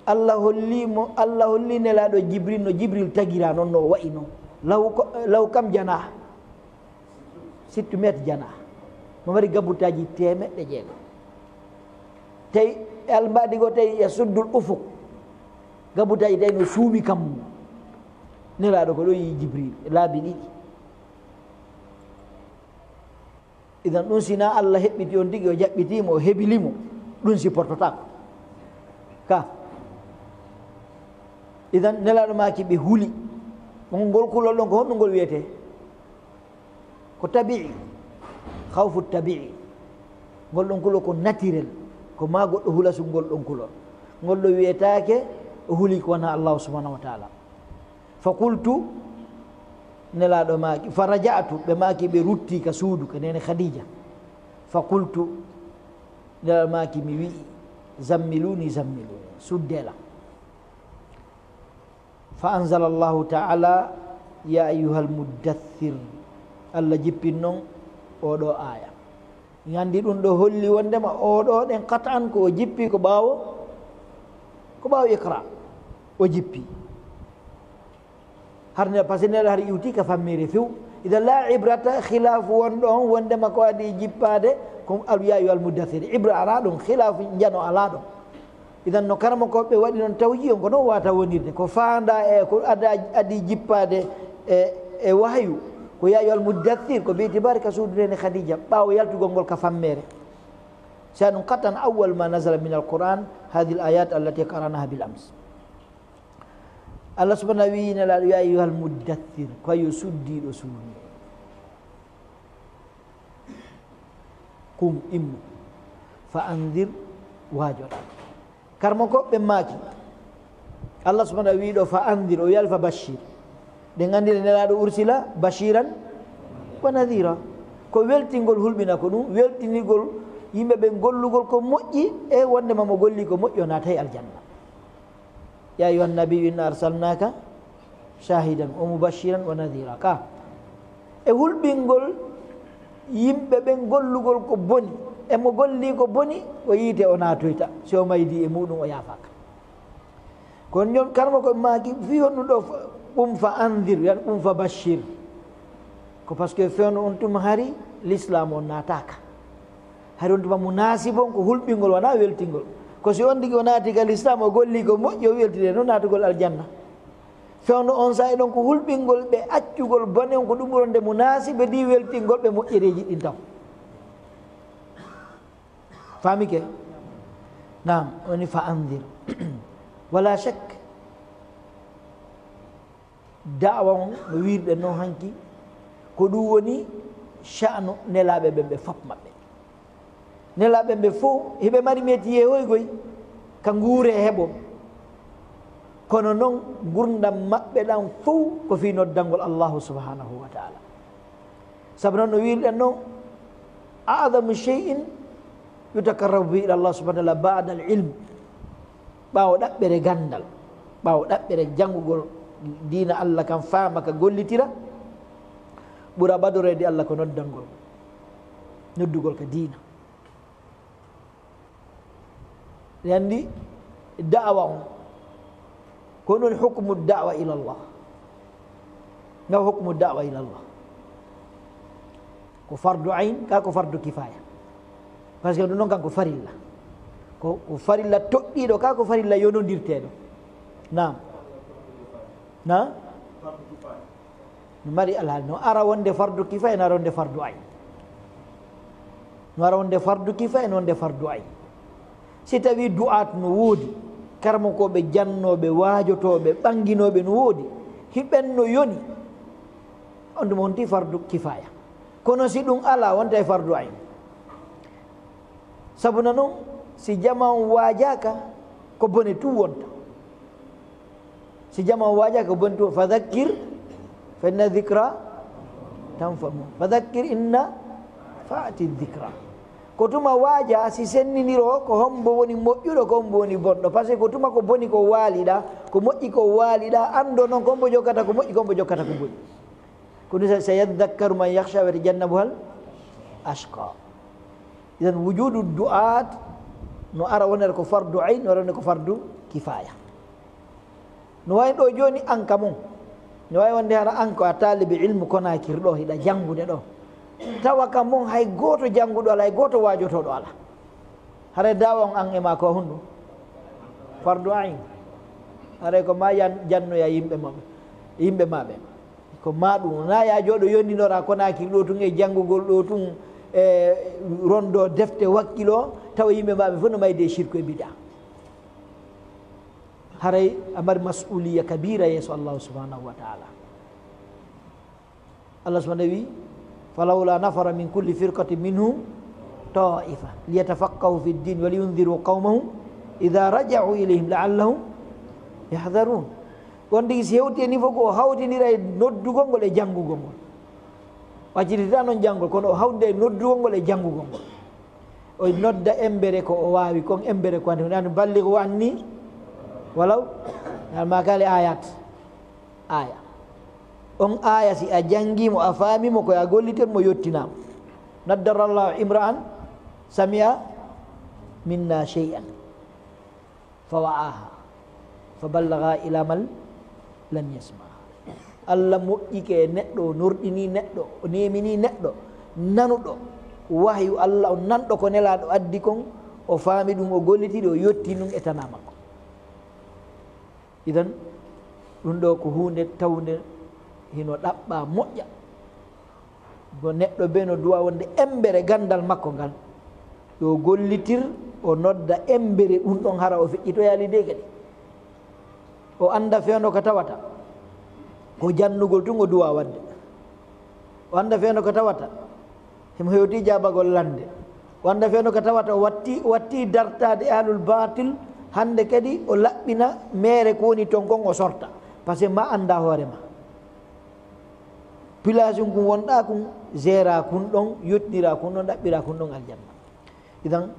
Allah holli mo, Allah holli Nelaaɗo Jibril no Jibril tagira non, no o wa'i non. Law ko, law kam janah. Sittu met janah. Mo mari gabutaaji teemeɗɗe jeego. Tawi almbaadi goo tawi yasuddul ufuq. Gabutaaji tawi no suumi kammu. Nelaaɗo ko ɗo yi'i Jibril, laabi ɗiɗi. Idan ɗum, si na Allah heɓɓiti on tigi, o jaɓɓitiimo, o hebilimo, ɗum si portotaako. Ka. Idan Nelaaɗo maaki ɓe huli. Ngol kulol ɗon, ko honɗum ngol wiyetee? Ko tabi'i. Khawfu tabi'i. Ngol ɗon kulol ko naturel. Ko ma goɗɗo hula su ngol ɗon kulol. Ngol ɗo wiyetaake o huli ko wona Allah subhanahu wa ta'ala. Fa qultu, Nelaaɗo maaki, fa raja'tu, ɓe maaki ɓe rutti ka suudu, ka neene Khadija. Fa qultu, Nelaaɗo maaki mi wi'i, zammiluni, zammiluni, suddee lan. Fa anzala Allahu ta'ala, ya ayyuhal muddaththir. Allah jippin non oo ɗoo aaya. Nganndi ɗum ɗo holli wondema oo ɗoo ɗen qat'an ko o jippi ko ɓaawo, ko ɓaawo Iqra o jippi. Har ne, parce que neɗɗo har iwti ka fammiire few. Idan la ibrata, khilaafu won ɗon wondema ko adii jippaade, ko al-, ya ayyuhal muddaththir. Ibra alaa ɗon, khilaafu njano alaa ɗon. Idan no karamokooɓe waɗi noon tawji on, ko noon waata wonirde. Ko faanda e ko ada-, adii jippaade e, e wahyu, ko ya ayyuhal muddaththir, ko be itibaari ka suudu neene Khadija, ɓaawo yaltugol ngol ka fammeere. Si a ɗum qat'an awwal ma nazala min al-Qur'an, hadhihi al-ayat allati qara'naha bil ams. Allah subhanahu wi'i Nelaaɗo, ya ayyuhal muddaththir, ko yo suddiiɗo suudu. Qum, immu. Fa anzir, waajoɗaa. Karmo ko ɓe maaki. Allah subhanahu wi'i ɗo, fa anzir, o wi'aali fa bashir. Ɗen anndi Nelaaɗo ursila bashiran wa nadhira. Ko weltingol hulɓina ko ɗum, weltinigol yimɓe ɓen gollugol ko moƴƴi e wondema mo golli ko moƴƴi o naatay aljanna. Ya ayyuhan nabiyyu inna arsalnaka shahidan wa mubashiran wa nadhira. Ka. E hulɓingol yimɓe ɓen gollugol ko boni. E mo golli ko boni, ko yiite o naatoyta. Si o maydi e muɗum o yaafaaka. Kono ñon karmo ko maaki fii honɗum ɗo fa-, qum fa anzir, yan qum fa bashir. Ko parce que fewndo on tuma hari l'islam on naataaka. Hari on tuma munaasibon ko hulɓingol wona weltingol. Ko si on tigi o naati ka l'islam o golli ko moƴƴi o weltide noon naatugol aljanna. Fewndo on saa'i ɗon ko hulɓingol ɓe accugol bone on ko ɗum ɓuronde munaasibe di weltingol ɓe moƴƴereeji ɗin taw. Faamike? Naam, woni fa anzir. Wala shak. Da'wa on no wiirɗen non hanki, ko ɗum woni sha'nu nelaaɓe ɓen ɓe fop maɓɓe. Nelaaɓe ɓen ɓe fof, hiɓe mari métier hoygoy, ka nguure heɓo. Kono non, ngurndam maɓɓe ɗan fof ko fii noddangol Allahu subhanahu wa ta'ala. Sabu non no wiirɗen non, a'zamu shay'in yutaqarrabu bihi ila Allah subhanahu wa ta'ala ba'da al-ilm. Ɓaawo ɗaɓɓere ganndal, ɓaawo ɗaɓɓere janngugol diina Allah kan, faama ka, gollitira, ɓura ɓadoreede Allah ko noddangol, noddugol ka diina. Ɓe anndi da'wa on. Ko ɗum woni hukmu da'wa ila Allah. Nga hukmu da'wa ila Allah. Ko fardu ayn, ka ko fardu kifaya. Parce que ɗum ɗon kan ko farilla. Ko, ko farilla toɗɗiiɗo, ka ko farilla yonondirteeɗo. Naam. Naam? No mari alhaali, no ara wonde fardu kifaya, no ara wonde fardu ayn. No ara wonde fardu kifaya, no wonde fardu ayn. Si tawi du'aat no woodi, karamokooɓe jannooɓe, waajotooɓe, ɓannginooɓe no woodi, hiɓen no yoni, on ɗum wonti fardu kifaya. Kono si ɗum alaa, wonta e fardu ayn. Sabu na non, si jama on waajaaka, ko bone tun wonta. Si jama on waajaaka, ko bone tun, fa dhakkir fa inna dhikra tanfa'u. Fa dhakkir inna fa'ati dhikra. Ko tuma waaja, si senniniro, ko hombo woni moƴƴuɗo, ko hombo woni bonɗo. Parce que ko tuma ko boni ko waaliɗa, ko moƴƴi ko waaliɗa, anndo non ko hombo jokkata ko moƴƴi, ko hombo jokkata ko boni. Ko ɗum sa-, sayadhakkaru man yakhsha wa yatajannabuhal ashqa. Idan wujudu du'aat no ara wonere ko fardu ayn, no ara wonere ko fardu kifaya. No wayi ɗo jooni an ka mon. No wayi wonde hara an ko a taalibi ilmu Konaakiri ɗo, hiɗa janngude ɗo. Tawa ka mon hay gooto jannguɗo alaa, hay gooto waajotooɗo alaa. Haray da'wa on an e ma ko honɗum? Fardu ayn. Haray ko ma yan-, jannoya yimɓe maɓɓe, yimɓe maɓɓe. Ko ma ɗum. Na ya jooɗo yondinora Konaakiri ɗo tun e janngugol ɗo tun, e rondo defte wakkilo, tawa yimɓe maɓɓe fof no mayde e shirku e bida. Haray a mari mas'uliya kabira yeeso Allahu subhanahu wa ta'ala. Allah subhanahu wi, "Falawla nafara min kulli firqatin minhum ta'ifa liyatafaqahu fi ddin wa liyunziru qawmahum idha raja'u ilayhim la'allahum yahdharun." On tigi si hewti e niveau ko o hawtindira e noddugol ngol e janngugol ngol. O accitita noon janngol, kono o hawtida e noddugol ngol e janngugol ngol. O nodda embere ko o waawi kon, embere ko anndi. Woni, "Ballighu anni walaw." Almakali ayat. Aya. On aya, si a janngi mo, a faami mo, ko a gollitel mo, yottinaa mo. "Naddarallahu imra'an sami'a minna shay'an fa wa'aha fa ballagha ila man lam yasma." Allah moƴƴike e neɗɗo, o norɗini neɗɗo, o nemini neɗɗo nanuɗo wahyu Allah, o nanɗo ko Nelaaɗo addi kon, o faami ɗum, o golliti ɗum, o yotti ɗum e tanaa makko. Idan, ɗum ɗo ko huunde tawnde hino ɗaɓɓa moƴƴa. Go neɗɗo be no duwa wonde embere ganndal makko ngal, yo gollitir, o nodda embere ɗum ɗon, hara o feƴƴitoyaali de kadi. O annda fewndo ko tawata ko jannugol tun o duwa waɗde. O annda fewndo ko tawata himo hewti jaabagol lannde. O annda fewndo ko tawata o watti, watti dartaade ahlul baatil. Hannde kadi o laɓɓina meere ko woni ton kon, o sorta. Parce que ma annda hoore ma. Pilaasi kun wonɗaa kun, jeeraa kun ɗon, yottindiraa kun ɗon, ɗaɓɓiraa kun ɗon aljanna. Idan,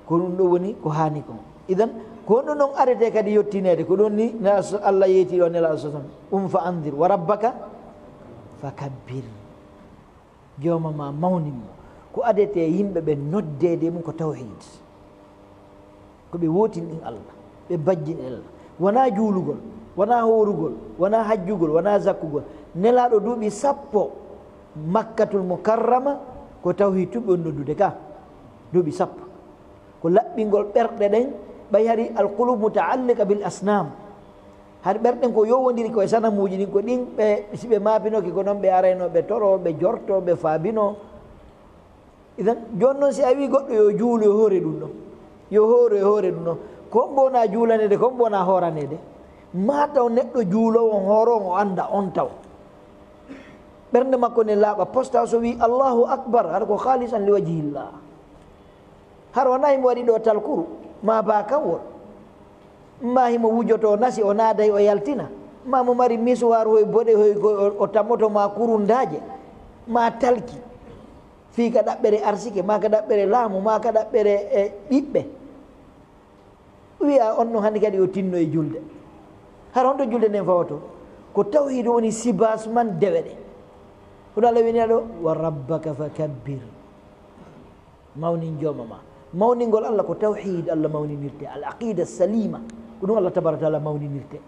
ko ɗum ɗo woni ko haani kon. Idan, ko honɗum ɗon arete kadi yottineede? Ko ɗum ni na so Allah yeeti ɗo Nelaaɗo sa sallam, "Qum fa anzir wa rabbaka fa kabbir." Jooma ma mawnin mo. Ko adete yimɓe ɓe noddeede mum ko tawhiid. Ko ɓe wootin ɗin Allah, ɓe bajjin Allah. Wonaa juulugol, wonaa hoorugol, wonaa hajjugol, wonaa zakkugol. Nelaaɗo duuɓi sappo Makkatul Mukarrama, ko tawhiid tun ɓe woni noddude ka. Duuɓi sappo. Ko laɓɓingol ɓerɗe ɗen, ɓay hari al qulub muta'alliqa bil asnam. Hari ɓerɗen ko yowondiri ko e sanamuuji ɗin, ko ɗin ɓe, si ɓe maapinoke, ko non ɓe arayno ɓe toro, ɓe jorto, ɓe faabino. Idan, jooni non si a wii goɗɗo yo juulu, yo hoore ɗum ɗon, yo hooro, yo hoore ɗum ɗon, ko hombo wona juulaneede, ko hombo wona hooraneede? Maa taw neɗɗo juuloowo on, hooroowo on, o annda on taw. Ɓernde makko ne laaɓa, posta so wii, "Allahu Akbar," hara ko khaalisan li wajhillah. Hara wonaa himo waɗi ɗo talkuru, maa baakawol, maa himo wujoto nasi, o naaday, o yaltina, maa mo mari misuwar, hoy boɗe, hoy ko o, o tammoto, maa kurundaaje, maa talki. Fii ka ɗaɓɓere arsike, maa ka ɗaɓɓere laamu, maa ka ɗaɓɓere, e, ɓiɓɓe. Wiya on ɗon hannde kadi o tinno e julde. Hara honto julde nden fawoto? Ko tawhiid woni sibaas man dewe ɗe. Kono Allah wini ɗo, "Wa rabbaka fa kabbir." Mawnin jooma ma. Mawningol Allah ko tawhiid Allah mawninirte, al aqida salima. Ko ɗum Allah tabaraka taala mawninirte.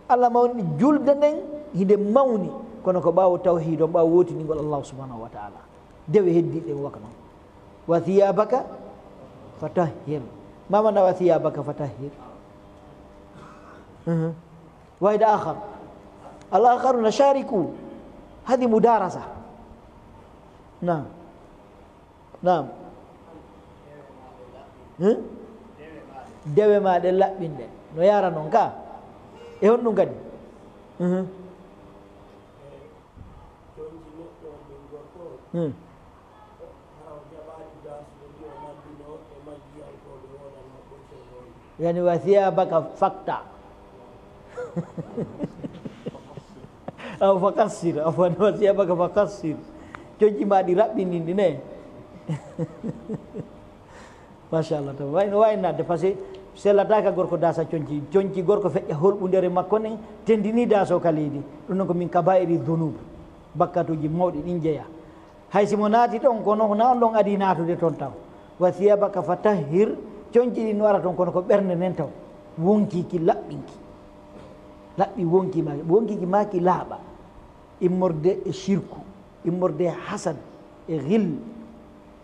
Allah mawni julde nden, hinde mawni, kono ko ɓaawo tawhiid on, ɓaawo wootiningol Allah subhanahu wa ta'ala. Dewe heddi ɗen waka non. "Wa thiyabaka fatahhir." Ma maana "wa thiyabaka fatahhir"? Mhm. Wahid akhar. Al akharuna shariku. Hadi mudarasa. Naam. Naam. Hmm? Dewe ma ɗe laɓɓinɗe. No yara non ka? E honɗum kadi? Mhm. Hmm. Yani, "Wa thiyabaka fakta." Aw fakassir, afwan, "Wa thiyabaka fakassir." Conci ma ɗi raɓɓinɗin ɗi ne. Machallah, taw way no wawi nadde, parce que sellata ka gorko dasa conci. Conci gorko feƴƴa holɓundere makko nden, tendini daso ka leydi. Ɗum non ko min kabairi dhunub. Bakkatuji mawɗi ɗin jeeya. Hay si mo naati ton, kono na on ɗon adi naatude ton taw. "Wa thiyabaka fatahhir", conci ɗin no ara ton, kono ko ɓernde nden taw. Wonkiki, laɓɓinki. Laɓɓi wonki ma, wonkiki maki laaɓa. Immorde e shirku, immorde e hasad, e ghil.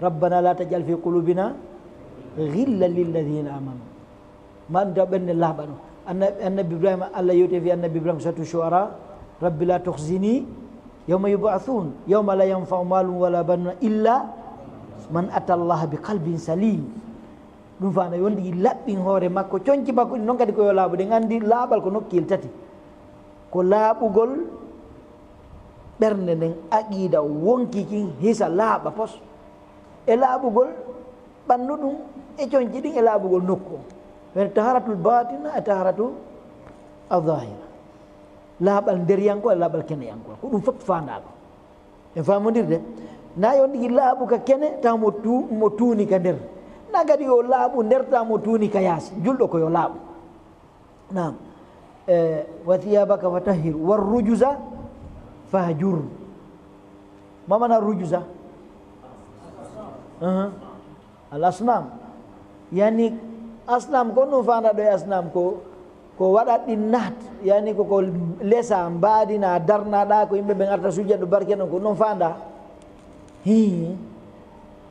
"Rabbana la taj'al fi qulubina ghillan lilladhina amanu." Ma ɗum taw ɓernde laaɓano. Anna-, Annabi Ibrahima, Allah yewti fi Annabi Ibrahima, suratu Shu'ara, "Rabbi la tukhzini yawma yub'athun, yawma la yanfa'u malun wala banuna illa Man ata Allaha bi qalbin salim. Ɗum faanda yo on tigi laɓɓin hoore makko, conci makko ɗin noon kadi ko yo laaɓu. Ɗen anndi laaɓal ko nokkiyel tati. Ko laaɓugol ɓernde nden, aqiida wonki kin hisa laaɓa pos. E laaɓugol ɓannu ɗum, e conci ɗin, e laaɓugol nokku on. Woni taharatul batina e taharatu azahira. Laaɓal nderyankol e laaɓal keneyankol. Ko ɗum fof faandaɗo. En faamondirde? Na yo on tigi laaɓu ka kene, taw mo tu-, mo tuuni ka nder. Na kadi yo laaɓu nder, taw mo tuuni ka yaasi. Julɗo ko yo laaɓu. Naam. Eh, wa thiyabaka fatahhir, war rujuza fahjur. Ma mana rujuza? Aha. Al asnam. Yani, asnam ko no faanda ɗo e asnam ko, ko waɗat ɗin naat. Yani ko, ko lesa, mbaadina, darnaɗa ko yimɓe ɓen arta sujjat ɗo barke ɗon, ko non faanda. Hi.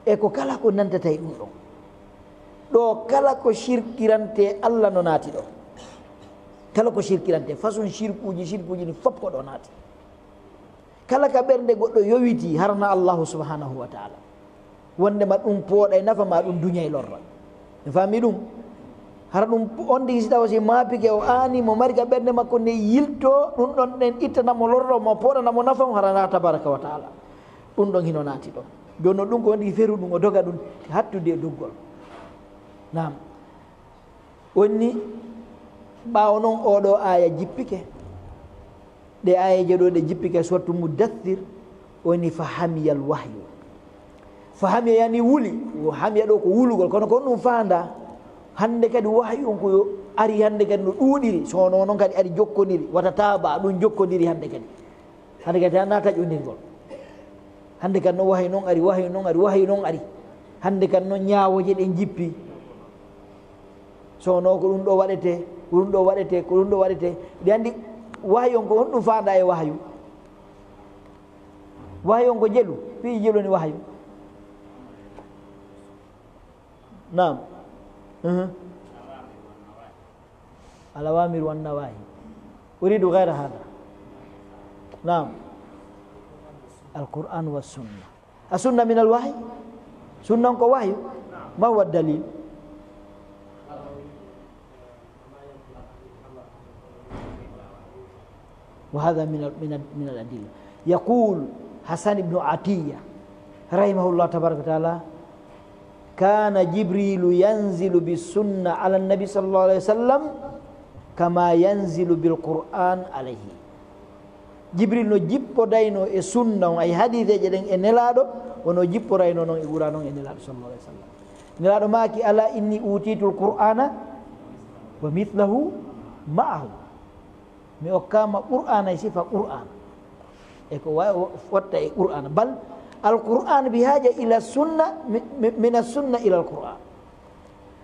E ko kala ko nantata e ɗum ɗon. Ɗo kala ko shirkirante Allah no naati ɗo. Kala ko shirkirante, façon shirkuuji, shirkuuji ni fof ko ɗo naati. Kala ka ɓernde goɗɗo yowiti harana Allahu subhanahu wa ta'ala. Wonde ma ɗum pooɗa e nafa ma ɗum duña e lorra. En faami ɗum? Hara ɗum on tigi si tawa si maapike o aani mo mari ka ɓernde makko nde yilto, ɗum ɗon ɗen ittana mo lorra, mo pooɗana mo nafa, hara na tabaraka wa ta'ala. Ɗum ɗon hino naati ɗon. Jooni noon ɗum ko wonde feru ɗum o doga ɗum hattude e doggol. Naam. Onni ɓaawo noon oo ɗoo aaya jippike. Ɗe aayeeje ɗoo ɗe jippike suratu Muddathir, woni fa hamiyal wahyu. Fa hamiya yani wuli, wo hamiya ɗoo ko wulugol, kono ko ɗum faanda. Hannde kadi wahyu on ko yo ari hannde kadi no ɗuuɗiri, so wonoo noon kadi ari jokkondiri, wata taaba ɗum jokkondiri hannde kadi. Hannde kadi tan na taƴondirgol. Hannde kadi noon wahyu noon ari, wahyu noon ari, wahyu noon ari. Hannde kadi noon ñaawooje ɗen jippi. So wonoo ko ɗum ɗo waɗetee, ko ɗum ɗo waɗetee, ko ɗum ɗo waɗetee. Ɗi anndi wahyu on ko honɗum faanda e wahyu? Wahyu on ko jelu, fii jelu woni wahyu. Naam. Mhm. Al awamir wan nawahi. Uridu ghayra hada. Naam. Al Qur'an was sunna. A sunna min al wahyi? Sunna on ko wahyu. Ma huwa dalil? Wa hada min al, min al, min al adilla. Yaqul Hasan ibn Atiyya rahimahullah tabaraka wa ta'ala, kana Jibrilu yanzilu bis sunna ala nabi sallallahu alayhi wa sallam kama yanzilu bil Qur'an alayhi. Jibril no jippodayno e sunna on, ay hadiiseeje ɗen e Nelaaɗo, wono jipporayno non e Qur'aana on e Nelaaɗo sallallahu alayhi wa sallam. Nelaaɗo maaki, "Ala inni utitul Qur'aana wa mithlahu ma'ahu." Mi okkaama Qur'aana e sifa Qur'aana. E ko wa-, wa-, watta e Qur'aana. Bal al Qur'aan bi haaja ila sunna, mi-, mi-, mina sunna ila al Qur'aan.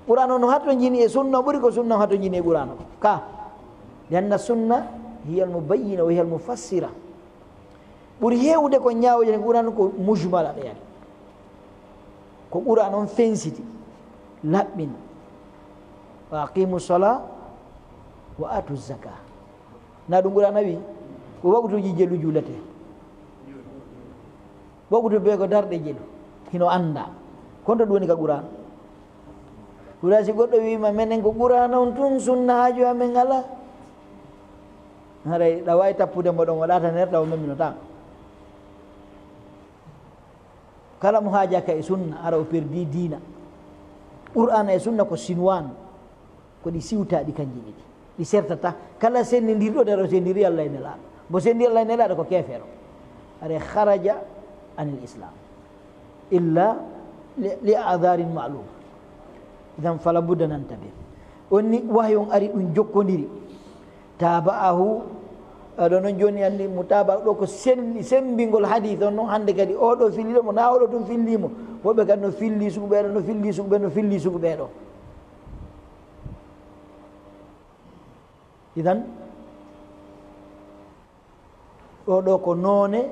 Qur'aana on no hatonjini e sunna, ɓuri ko sunna on hatonjini e Qur'aana. Ka, li anna sunna hiya al mubayyina wa hiya al mufassira. Ɓuri heewude ko ñaawude e Qur'aana ko mujmala ɓe yani. Ko Qur'aana on fensiti, laɓɓini. Wa aqimu sola wa atu zaka. Na ɗum Qur'aana wi, ko wakutuuji jelu juulete. Wakutu be ko darɗe jelu. Hino annda. Kono to ɗum woni ka Qur'aana. Qur'aana si goɗɗo wiima, "Menen ko Qur'aana on tun, sunna haaju amen alaa." Haray ɗa waawi tappude mo ɗon, o laata nder taw memminota. Kala mo haajaka e sunna, ara o perdi diina. Qur'aana e sunna ko sinwaan, ko ɗi siwtaaɗi kanji ɗiɗi. Ɗi sertata. Kala sennindirɗo nder o sendiri Allah e Nelaaɗo. Mo sendiri Allah e Nelaaɗo ko keefeero. Are kharaja anil Islam. Illa li, li a'dharin ma'lum. Idan fala budda nantabih. Onni wahyu on ari ɗum jokkondiri. Taba'ahu, aɗo non jooni anndi mutaba ɗo ko sen-, sembingol hadith on non hannde kadi oɗo filliɗo mo, na oɗo tun fillimo. Woɓɓe kadi no filli sugu ɓeeɗo, no filli sugu ɓeeɗo, no filli sugu ɓeeɗo. Idan, ɗo, ɗo ko noone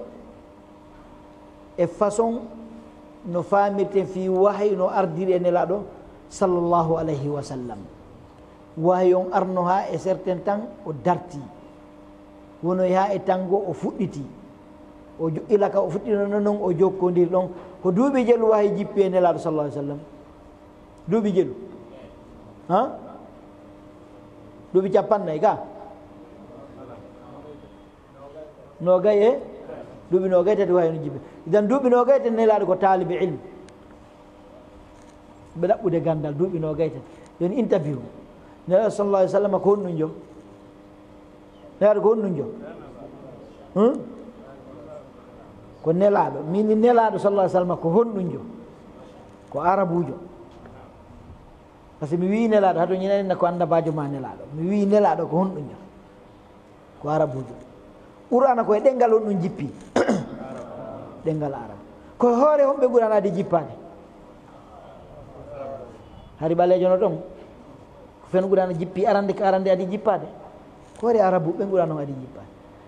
e façon no faamirten fii wahayu no ardiri e Nelaaɗo sallallahu alayhi wa sallam. Wahayu on arno haa e certain tan o darti. Wonoy haa e tan goo o fuɗɗiti. O jo-, ila ka o fuɗɗino non, non o jokkondiri ɗon. Ko duuɓi jelu wahayi jippi e Nelaaɗo sallallahu alaihi wasallam. Duuɓi jelu. Ha? Duuɓi cappannayi ka? Noogay e? Duuɓi noogay tati wahayi no jippi. Idan duuɓi noogay tati Nelaaɗo ko taalibe ilmu. Ɓe ɗaɓɓude gandal duuɓi noogay tati. Yo interview. Nelaaɗo sallallahu alaihi wasallam ko honɗum jo? Nelaaɗo ko honɗum jo? Hmm? Ko Nelaaɗo. Min ni Nelaaɗo sallallahu alaihi wasallam ko honɗum jo? Ko Arabuujo. Par ce que mi wi'i Nelaaɗo, hato ñinani na ko annabaajo ma Nelaaɗo. Mi wi'i Nelaaɗo ko honɗum jo? Ko Arabuujo. Qur'aana ko e ɗemngal honɗum jippi? Ɗemngal Arab. Ko hoore homɓe Qur'aana adi jippaade? Hari ɓaleejo no ɗon. Ko fen Qur'aana jippi arande ka arande adi jippaade? Ko hoore Arabu ɓen Qur'aana on adi jippaade.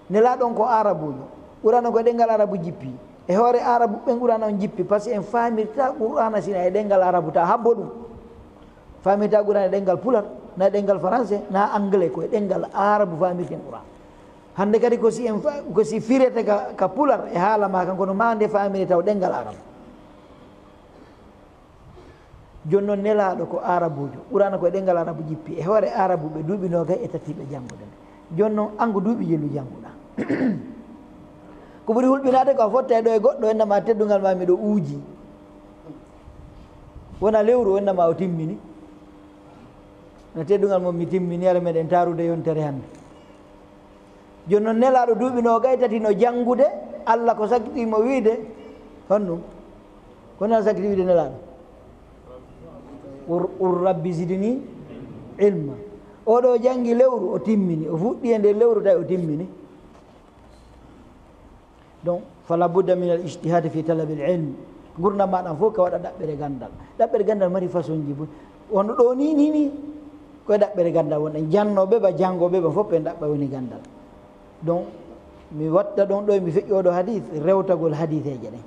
Nelaaɗo on ko Arabuujo. Qur'aana ko e ɗemngal Arabu jippi. E hoore Arabu ɓen Qur'aana on jippi. Par ce que en faamirta Qur'aana sina e ɗemngal Arabu ta habbo ɗum. Faamirta Qur'aana e ɗemngal Pular, na e ɗemngal Français, na Anglais, ko e ɗemngal Arabu faamirten Qur'aana. Hannde kadi ko si en fa-, ko si firete ka, ka Pular e haala ma kan, kono ma nde faamire taw ɗemngal Arabu. Jooni noon Nelaaɗo ko Arabuujo, Qur'aana ko e ɗemngal Arabu jippi, e hoore Arabu ɓe duuɓi noogay e tati ɓe janngude. Jooni noon an ko duuɓi jelu jannguɗaa. Ko ɓuri hulɓinaade ko a fotta e ɗo e goɗɗo, o innama teddungal ma miɗo uuji. Wona lewru, o innama o timmini. No teddungal mon mi timmini, ara meɗen taarude yontere hannde. Jooni noon Nelaaɗo duuɓi noogay tati no janngude, Allah ko sakkiti mo wiide, honɗum? Ko Nelaaɗo sakkiti wiide Nelaaɗo? Qul, qul rabbi zidni ilma. Oɗo janngi lewru, o timmini. O fuɗɗi e nder lewru, tawi o timmini. Donc, fala budda min al ijtihadi fi talabil ilm. Ngurndan ma ɗan fof ka waɗa ɗaɓɓere ganndal. Ɗaɓɓere ganndal mari façon ji buy. Wonno ɗo ni, ni, ni. Ko e ɗaɓɓere ganndal wonɗen. Jannooɓe ba, janngooɓe ba fof ɓe ɗaɓɓa woni ganndal. Donc, mi watta ɗon ɗo, mi feƴƴoo ɗo hadith, rewtagol haditheeje ɗen.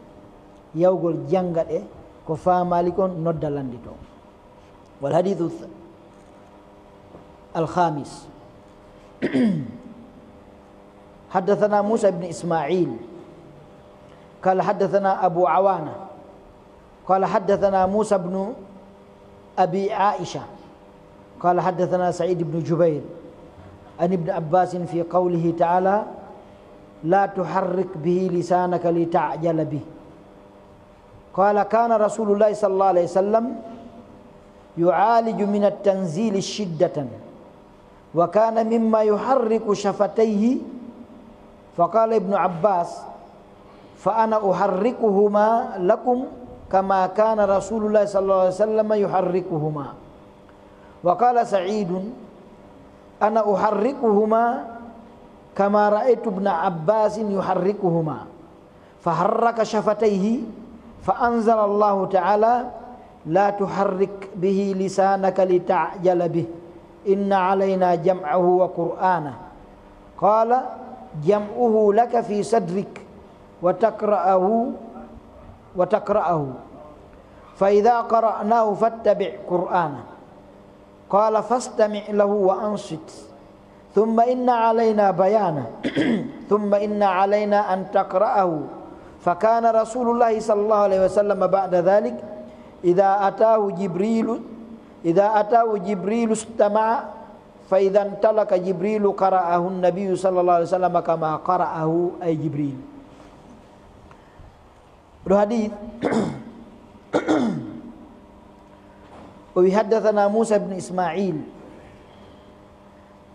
Yawgol jannga ɗe, ko faamaali kon, nodda lannditoo. والحديث الخامس. حدثنا موسى بن إسماعيل قال حدثنا أبو عوانة قال حدثنا موسى بن أبي عائشة قال حدثنا سعيد بن جبير عن ابن عباس في قوله تعالى: لا تحرك به لسانك لتعجل به. قال: كان رسول الله صلى الله عليه وسلم يعالج من التنزيل شدة، وكان مما يحرك شفتيه، فقال ابن عباس: فأنا أحركهما لكم كما كان رسول الله صلى الله عليه وسلم يحركهما. وقال سعيد: أنا أحركهما كما رأيت ابن عباس يحركهما. فحرك شفتيه، فأنزل الله تعالى: لا تحرك به لسانك لتعجل به، إن علينا جمعه وقرآنه. قال: جمعه لك في صدرك وتقرأه، وتقرأه، فإذا قرأناه فاتبع قرآنه. قال: فاستمع له وأنصت، ثم إن علينا بيانه، ثم إن علينا أن تقرأه. فكان رسول الله صلى الله عليه وسلم بعد ذلك إذا أتاه جبريل، إذا أتاه جبريل استمع، فإذا انطلق جبريل قرأه النبي صلى الله عليه وسلم كما قرأه، أي جبريل. Ɗo hadith, o wi, haddathana Musa ibn Ismail.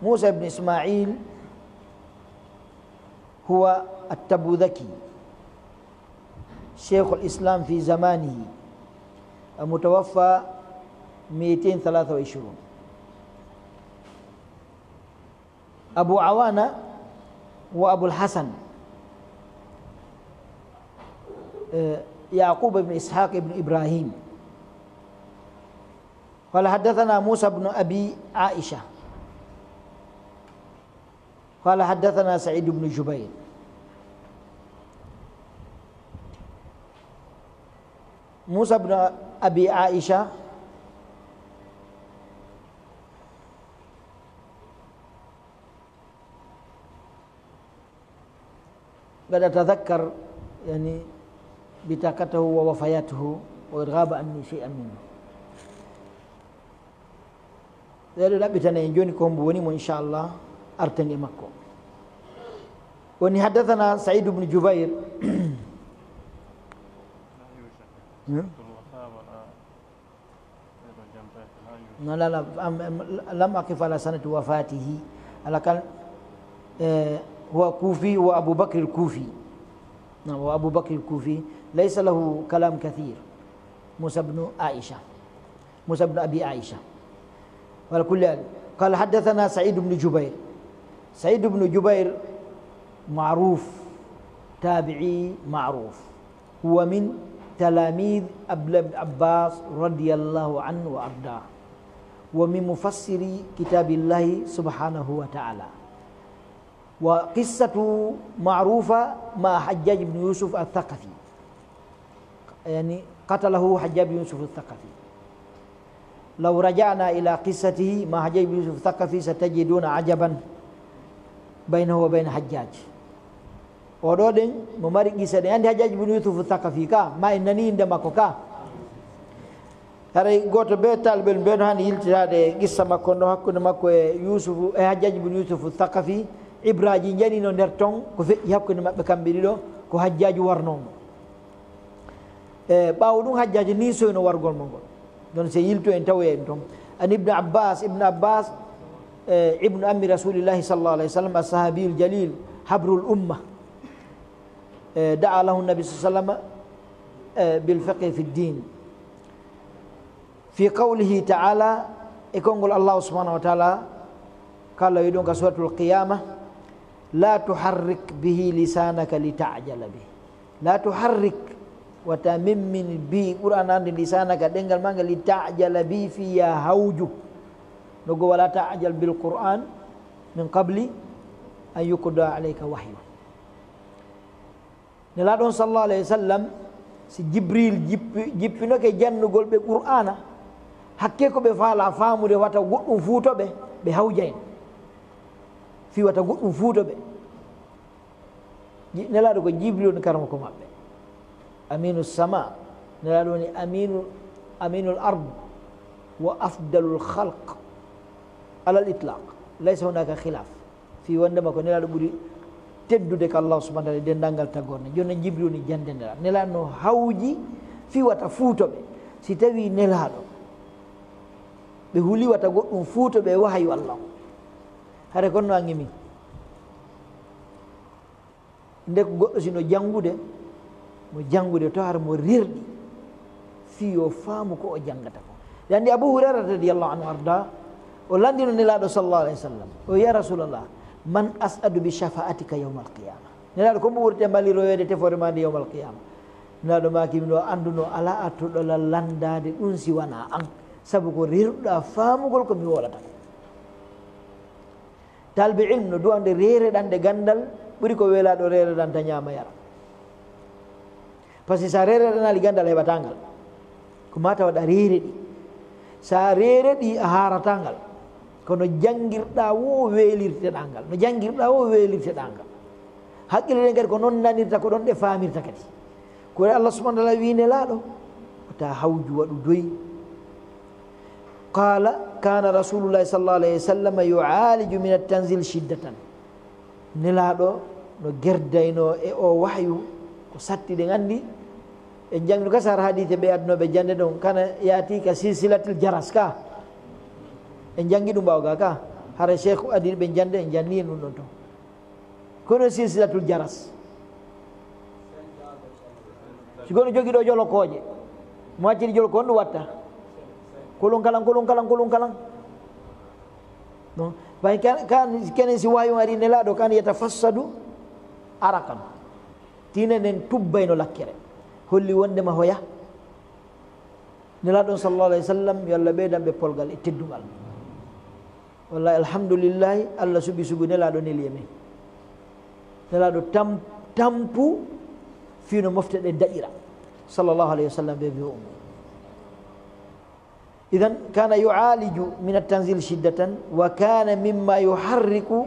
Musa ibn Ismail huwa at-Tabudhaki, shaykhul Islam fi zamanihi, al-mutawaffa mi'atayn thalatha wa ishrun. Abu Awana wa Abul Hasan, eh, Yaqub ibn Ishaq ibn Ibrahim. قال حدثنا موسى بن أبي عائشة. قال حدثنا سعيد بن جبير. موسى بن أبي عائشة. قد أتذكر، يعني، بطاقته ووفياته، وقد غاب عني شيئا منه. Ɓeeɗo ɗaɓɓitana en jooni ko hombo woni mo, inchallah, arten e makko. Woni haddathana Saïd ibn Jubair. Hmm? No, la, la, am, am, lam aqif ala sanati wafatihi. Ala kan, eh, huwa kufi wa Abu Bakr al-Kufi. نعم، وأبو بكر الكوفي ليس له كلام كثير. موسى بن عائشة. موسى بن أبي عائشة. وعلى كل حال، قال: حدثنا سعيد بن جبير. سعيد بن جبير معروف، تابعي معروف، هو من تلاميذ عبد الله بن عباس رضي الله عنه وأرضاه، ومن مفسري كتاب الله سبحانه وتعالى. وقصته معروفة مع حجاج بن يوسف الثقفي، يعني، قتله حجاج بن يوسف الثقفي. لو رجعنا إلى قصته مع حجاج بن يوسف الثقفي ستجدون عجبا بينه وبين حجاج. Oɗo ɗen mo mari qissa ɗen, andi Hajjaj ibn Yusuf Thaqafi ka, ma en nani inde makko ka. Haray gooto be talibel mbe no hani yiltiraade qissa makko no hakkunde makko e Yusufu, e Hajjaj ibn Yusuf Thaqafi. Ibraji janino nder ton ko feƴƴi hakkunde maɓɓe kamɓe ɗiɗo, ko Hajjaju warnoo mo. E ɓaawo ɗum, Hajjaju ni soyno wargol mo ngol. Ɗon se yilto en tawoya en ton. An Ibn Abbas, Ibn Abbas, eh, ibnu ammi Rasulillahi sallallahu alaihi wasallam, as-sahabiyul jalil, habrul umma. Eh, da'a lahu Nabi sallallahu alaihi wasallam, eh, bil fiqhi fid din. Fi qawlihi ta'ala, e konngol Allah subhanahu wa ta'ala, kala wi ɗum ka suratul Qiyamah, la tuharrik bihi lisanaka li ta'jala bihi. La tuharrik, wata memmin bihi, Qur'an ande, lisanaka, ɗengal ma ngal, li ta'jala bihi, fi ya hawju. No go wala ta'jal bil Qur'an min qabli an yuqda alayka wahyu. Nelaaɗo on sallallahu alayhi wa sallam, si Jibril jippi, jippinoke jannugol ɓe Qur'aana, hakke ko ɓe faala faamude wata goɗɗum fuuto ɓe, ɓe hawjayno. Fii wata goɗɗum fuuto ɓe. Ji-, Nelaaɗo ko Jibril woni karamoko maɓɓe. Aminu sama, Nelaaɗo woni aminu, aminul ard, wa afdalul khalq alal itlaq. Laysa hunaka khilaf. Fii wondema ko Nelaaɗo ɓuri teddude ka Allah subhanahu wa ta'ala e denndaangal taggorde. Jooni non Jibril woni jannde Nelaaɗo. Nelaaɗo no hawji fii wata fuuto ɓe. Si tawii Nelaaɗo, ɓe huli wata goɗɗum fuuto ɓe e wahayu Allah on. Hare kono no a ŋimi. Nde ko goɗɗo si no janngude, mo janngude to har mo rerɗi, fii yo faamu ko o janngata ko. Nde anndi Abu Hurairata radiyallahu anhu arda, o lanndino Nelaaɗo sallallahu alaihi wasallam, o, "Ya Rasulallah, man as'adu bi shafa'atika yawmal qiyama?" Nelaaɗo, ko mbo ɓurte mbaliroyeede tefoore ma nde yawmal qiyama? Nelaaɗo maaki, "Miɗo anndunoo alaa artuɗo lan lanndaade ɗum si wanaa an, sabu ko rerɗuɗaa faamugol ko mi wowlata ko." Talbe ilmu no du'ande reereɗande ganndal ɓuri ko welaaɗo reereɗanta ñaama yara. Par ce que sa reereɗanaali ganndal, a heɓataa ngal. Ko maa taw aɗa reereɗi. Sa reereɗi, a haarataa ngal. Kono janngirɗaa woo weelirteɗaa ngal. No janngirɗaa woo weelirteɗaa ngal. Hakkille ɗen kadi ko non nanirta, ko ɗon ɗe faamirta kadi. Ko Allah subhanahu wa ta'ala wii Nelaaɗo, wata hawju waɗu doy. Qala, kana Rasulullahi sallallahu alayhi wa sallam yu'aliju min at-tanzil shiddatan. Nelaaɗo no gerdaynoo e o wahyu ko satti, ɗen anndi. En janngi ɗum ka sar hadiise ɓe adunooɓe jannde ɗon, kana yaati ka silsilatil jaras ka. En janngi ɗum ɓaawo ga ka. Hara Sheikh adii ɓe jannde, en janni en ɗum ɗon ton. Kono silsilatul jaras. Si kono jogiiɗo jolokooje, mo acciri joloko, on ɗum watta. Kolon kalan, kolon kalan, kolon kalan. Non. Bay kan, kan, kenen si wayu ari Nelaaɗo kan yatafassadu arakan. Tiine nen tubbayno lakkere. Holli wondema hoya. Nelaaɗo on sallallahu alayhi wa sallam, yo Allah ɓeydan ɓe polgal e teddungal. Wallahi, alhamdulillahi, Allah suɓi sugu Nelaaɗo neli e men. Nelaaɗo tam-, tampu fino mofte ɗe daɗira. Sallallahu alayhi wa sallam, ɓe ɓe ummi. Idan, kana yu'aliju min at-tanzil shiddatan, wa kana mimma yuharriku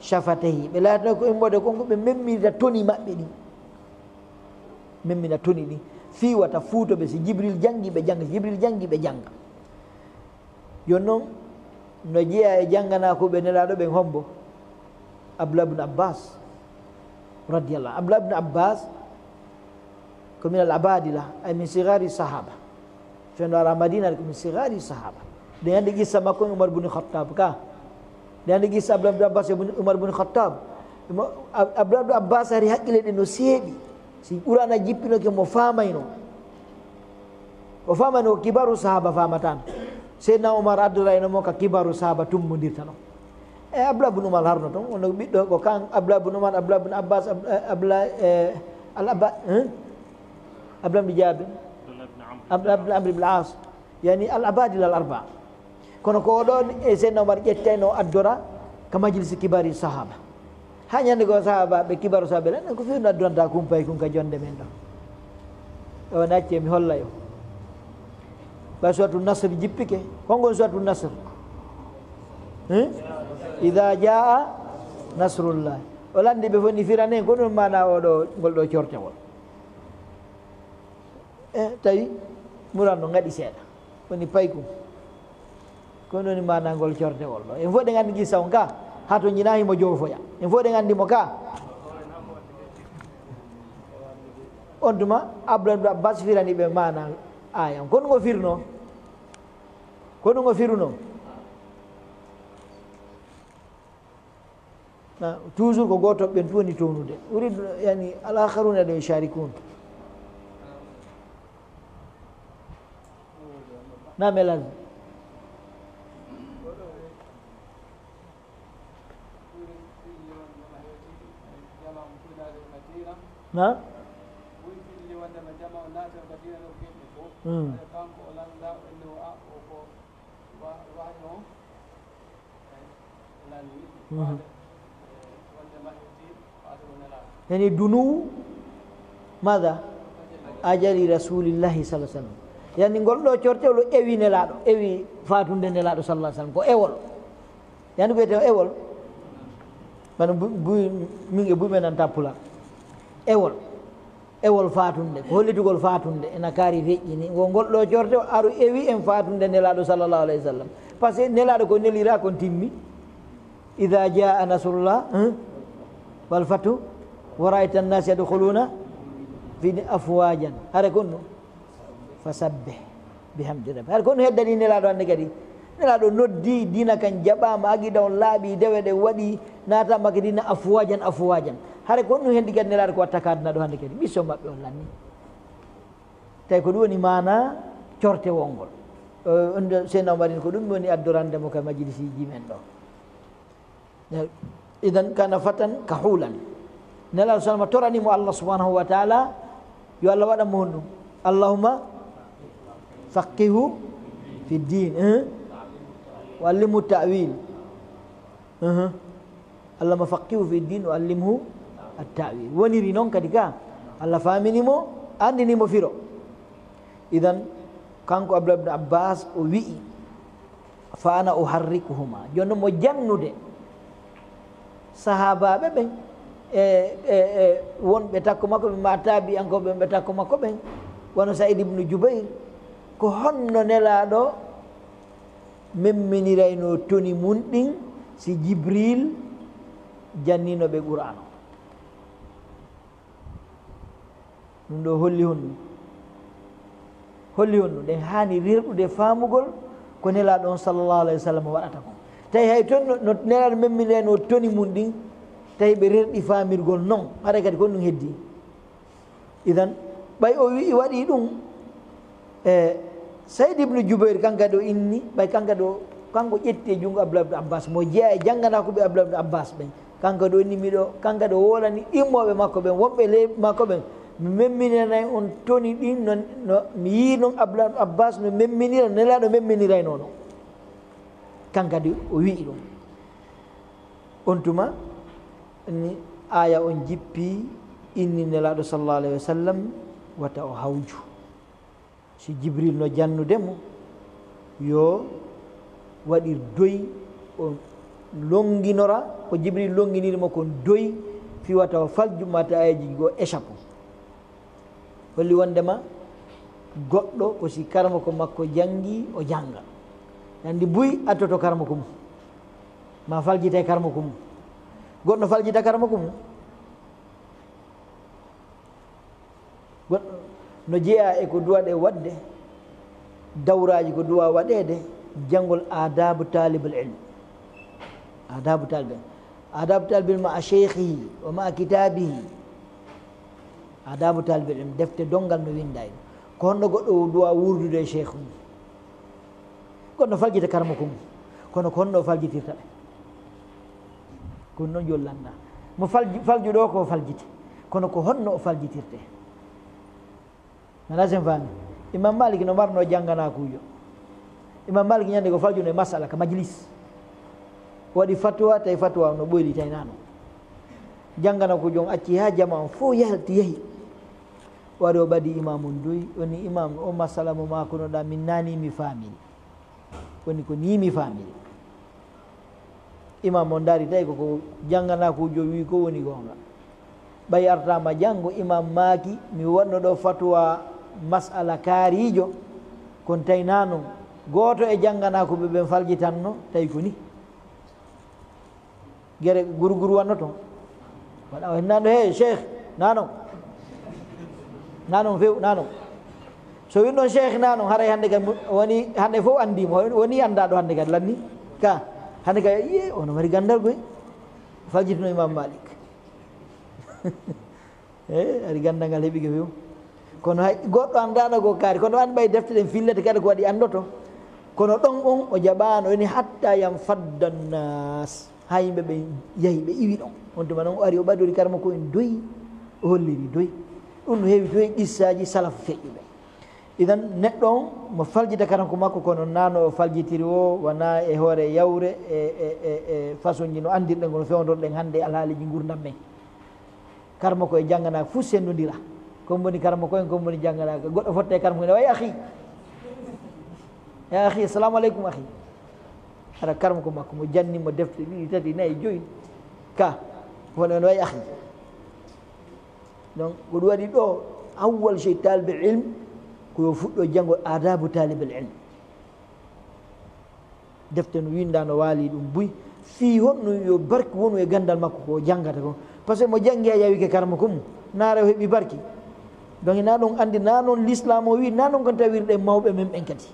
Shafatayhi. Ɓe laatino ko immorde kon ko ɓe memmirta toni maɓɓe ɗin. Memmina toni ɗin. Fii wata fuuto ɓe, si Jibril jangi ɓe janga, si Jibril jangi ɓe janga. Jooni non, no jeyaa e janganaakuɓe Nelaaɗo ɓen hombo? Abdullah ibn Abbas, radiyallahu anhu. Abdullah ibn Abbas, ko min al-abadila, ay min sigari sahaba. Fewndo ara Madina ko min sigari sahaba. Ɗen andi qissa makko e Umar ibn Khattab ka. Ɗen andi qissa Abdullah ibn Abbas e Umar ibn Khattab. Mo-, Ab-, Abdullah ibn Abbas hari hakkille ɗen no seeɓi. Si Qur'aana jippinoke mo faamayno. O faamayno ko kibaru sahaba faamataano. Seydina Umar addoraino mo ka kibaru sahaba tummbondirta non. E Abdullah ibn Umar harno ton, wono ɓiɗɗo ko kan, Abdullah ibn Umar, Abdullah ibn Abbas, Ab-, eh, Abdullah, eh, al Abba, hein? Abdullah ibn Jabir. Abdullah ibn Amr ibn As. Yani al abadila al arba. Kono ko oɗo e Seydina Umar ƴettayno addora ka majlisi kibari sahaba. Ha ñande ko sahaba ɓe kibaru sahaba ɓe, ko fewndo addoranta kumpay kun ka jonde men ɗo. O nacce mi holla yo. Ba suratu Nasr jippike. Hongon suratu Nasr? Hein? Idha jaa nasrullah. O landi ɓe fof ni firanen ko ɗum maana oɗo, ngol ɗo cortewol. E tawi muran no ngaɗi seeɗa. Woni paykum. Ko ɗum woni maana ngol cortewol ɗo. En fof ɗen anndi qissa on ka. Haa to njinaa himo joofoya. En fof ɗen anndi mo ka. On tuma, Abdullah ibn Abbas firani ɓe maana aaya on. Kono ngo firno? Kono ngo firuno? Na, toujours ko gooto ɓen tun woni townude. Uridu, yani, al akharuna ɗo yusharikun. Na, Melal. Na? Hmm. Mhm. Yani dunuwu maada? Ajali rasulillahi sallallahu alaihi wasallam. Yani ngol ɗo cortewol ewi Nelaaɗo, ewi faatunde Nelaaɗo sallallahu alaihi wasallam. Ko ewol. Yani ko wiyetee ewol. Bana bu-, bu-, min e buy men nanta Pulaar. Ewol. Ewol faatunde, ko hollitugol faatunde, ena kaari feƴƴini. Wo ngol ɗo corte, aru ewi en faatunde Nelaaɗo sallallahu alaihi wasallam. Parce que Nelaaɗo ko nelira kon timmi. Idha jaa nasrullah, hein? Wal fathu, wa ra'aita an-nasa yadkhuluna fi din afwajan. Hare kon no? Fasabbih bihamdi rabbi. Hare kon no heddani Nelaaɗo hannde kadi? Nelaaɗo noddi, diina kan jaɓaama, aqida on laaɓi, dewe ɗe waɗi, naataama kadi na afwajan, afwajan. Hare ko honɗum hendi kadi Nelaaɗo ko watta ka aduna ɗo hannde kadi? Mission maɓɓe on lanni. Tawi ko ɗum woni maana cortewol ngol. Eh, on de, Seydina Umar en ko ɗum woni addorande mo ka majlisiiji men ɗo. Idan kana fatan kahulan. Nelaaɗo sallallahu alaihi wasallam torani mo Allah subhanahu wa ta'ala, yo Allah waɗan mo honɗum? Allahumma faqqihhu fi din, eh? Wa allimhu ta'wil. Eh. Allahumma faqqihhu fi din wa allimhu at-ta'wil. Woniri non kadi ka. Allah faamini mo, andini mo firo. Idan, kanko Abdullah ibn Abbas o wi'i, "Fa ana uharrikuhuma." Jooni non mo jannude sahaabaaɓe ɓen, e, e, e wonɓe takko makko ɓen, ma taabi'ankooɓe ɓen ɓe takko makko ɓen, wano Sa'id ibn Jubayr, ko honno Nelaaɗo memminiraynoo toni mun ɗin si Jibril jannino ɓe Qur'aana on? Ɗum ɗo holli honɗum? Holli honɗum? Ɗen haani rerɗude faamugol ko Nelaaɗo on sallallahu alaihi wasallam waɗata kon. Tawi hay ton no, no Nelaaɗo memminirayno toni mun ɗin, tawi ɓe rerɗi faamirgol non. Haray kadi ko honɗum heddi? Idan, ɓay o wi'i waɗi ɗum, e Sayd ibn Jubayr, kanko kadi o inni, ɓay kanko kadi o, kanko ƴetti e junngo Abdullah ibn Abbas, mo jeyaa e jannganaakuɓe Abdullah ibn Abbas ɓen. Kanko kadi o inni, miɗo, kanko kadi o woolani ɗimmooɓe makko ɓen, wonɓe ley makko ɓen, mi memminanay on toni ɗin, no, no, mi yii non Abdullah ibn Abbas no memminira, Nelaaɗo memminiraynoo non. Kanko kadi o wi'i ɗum. On tuma, ni aaya on jippi, inni Nelaaɗo sallallahu alaihi wasallam, wata o hawju. Si Jibril no jannude mo, yo waɗir doy, o Lonnginora ko Jibril lonnginiri mo kon doyi, fii wata o falju mata ayeeji goo échappe. Holli wonndema goɗɗo ko si karamoko makko janngi, o jannga. Anndi buy attoto karamoko mum. Ma faljita e karamoko mum. Goɗɗo faljita karamoko mum. Goɗɗo no jeyaa e ko duwaɗe waɗde, dawraaji ko duwa waɗeede, janngol aadaabu taalibul ilm. Aadaabu taalibul ilm. Aadaabu taalibul ilm ma'a sheykhihi wa ma'a kitaabihi. Aadaabu taalibul ilm, defte donngal no winnda e ɗum. Ko honno goɗɗo duwa wuurdude e sheykh mum? Goɗɗo faljita karamoko mum, kono ko honno o faljitirta ɓe? Ko noon yo lannda. Mo falji-, falju ɗo ko faljiti, kono ko honno o faljitirte? Nana sen faami? Imam Malik no marno jannganakuujo. Imam Malik ñande ko faljuno e masala ka majlis. O waɗi fatwa, tawi fatwa no ɓoyli, tawi nano. Jannganakuujo on acci haa jama on fof yalti, yahi. O ari o ɓadi imam on doyi, woni imam, o masala mo makunoɗa min nani mi faamiri. Woni ko nii mi faamiri. Imam on ndaari tawi ko, ko jannganakuujo wi ko woni goonga. Ɓay artaama janngo, imam maaki, mi waɗno ɗo fatwa masala kaariijo, kono tawi naa non. Gooto e jannganaakuɓe ɓen faljitanno, tawi ko nii. Gere gurguru wanno toon. Waɗa o hinnaano, "He, Cheikh, naa non. Naa non few, naa non." So winno, "Cheikh, naa non," haray hannde kadi mo-, woni, hannde fof anndii mo, woni anndaaɗo hannde kadi lanni. Ka, hannde kadi, iye, ono mari ganndal koy. Faljitno Imam Malik. E, ari ganndal ngal heɓi ko few. Kono hay goɗɗo anndaano ko kaari, kono an ɓay defte ɗen fillete kadi ko waɗi anndoto. Kono ɗon on o jaɓaano, woni hatta yan fadda nas. Haa yimɓe ɓen yahi, ɓe iwi ɗon. On tuma non o ari, o ɓadori karma ko en doyi, o holliri doyi. Ɗum no heewi toy qissaaji salafu feƴƴuɓe. Idan, neɗɗo on, mo faljita karamoko makko, kono naa no o faljitiri o, wonaa e hoore yawre, e, e, e, e façon ji no anndirɗen, kono fewndorɗen hannde e alhaaliiji ngurndan men. Karamoko e jannganaako fof senndondira. Ko woni karamoko en, ko woni jannganaako. Goɗɗo fotta e karamoko ene wayi akhi. Ya akhi, assalamu aleykum akhi. Hara karamoko makko, mo janni mo defte ɗiɗi, tati, nayi, joyi. Ka, hono ene wayi akhi. Donc, ko ɗum waɗi ɗo, awwal shay taalibul ilm, ko yo fuɗɗo janngol aadaabu taalibul ilm. Defte no winnda, no waali ɗum buy. Fii honno yo barke wonu e ganndal makko ko o janngata kon. Parce que mo janngi a yawike karamoko mum, naare o heɓi barke. Donc, naa ɗum anndi, naa noon l'islam o wi, naa noon kon tawirɗe mawɓe men ɓen kadi.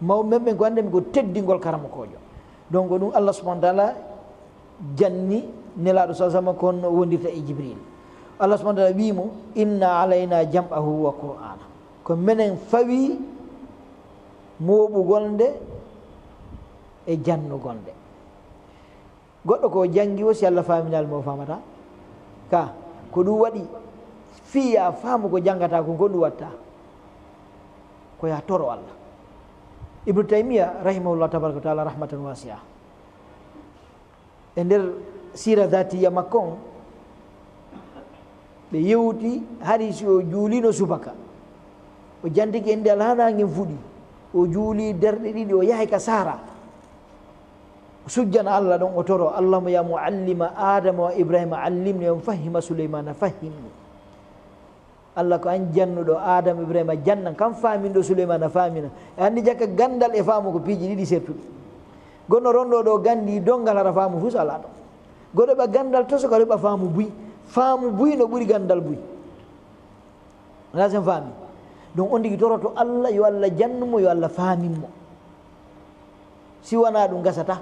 Mawɓe men ɓen ko anndi ko teddingol karamokoojo. Donc, ɗum Allah subhanahu wa ta'ala janni Nelaaɗo sallallahu alaihi wasallam ko honno o wondirta e Jibril. Allah subhanahu wa ta'ala wi'i mo, "Inna alayna jam'ahu wa Qur'ana." Ko menen fawi mooɓugol nde e jannugol nde. Goɗɗo ko janngi o, si Allah faaminaali mo, o faamata. Ka, ko ɗum waɗi, fii ya faamu ko janngata kon, ko ɗum watta. Ko ya toro Allah. Ibnu Taymiya, rahimahullah tabaraka wa ta'ala, rahmatan wasi'a. E nder siira datiya makko on, ɓe yewti hari si o juulino subaka, o jantike ende alhana ngen fuɗi, o juuli derɗe ɗiɗi, o yahay ka saara, o sujjana Allah ɗon, o toro, "Allahumma ya muallima Adama wa Ibrahima allimni, wa fahima Sulaymana fahimni." Allah ko an jannuɗo Adama Ibrahima jannan, kam faaminɗo Suleymana faamina. E anndi jakka ganndal e faamu ko piiji ɗiɗi sertuɗi. Goɗɗo ronɗo ɗo ganndi donngal hara faamu fus alaa ɗo. Goɗɗo ɓa ganndal toso ka heɓa faamu buy. Faamu buy no ɓuri ganndal buy. Alaa sen faami. Donc on tigi toroto Allah, yo Allah jannu mo, yo Allah faamin mo. Si wanaa ɗum gasata.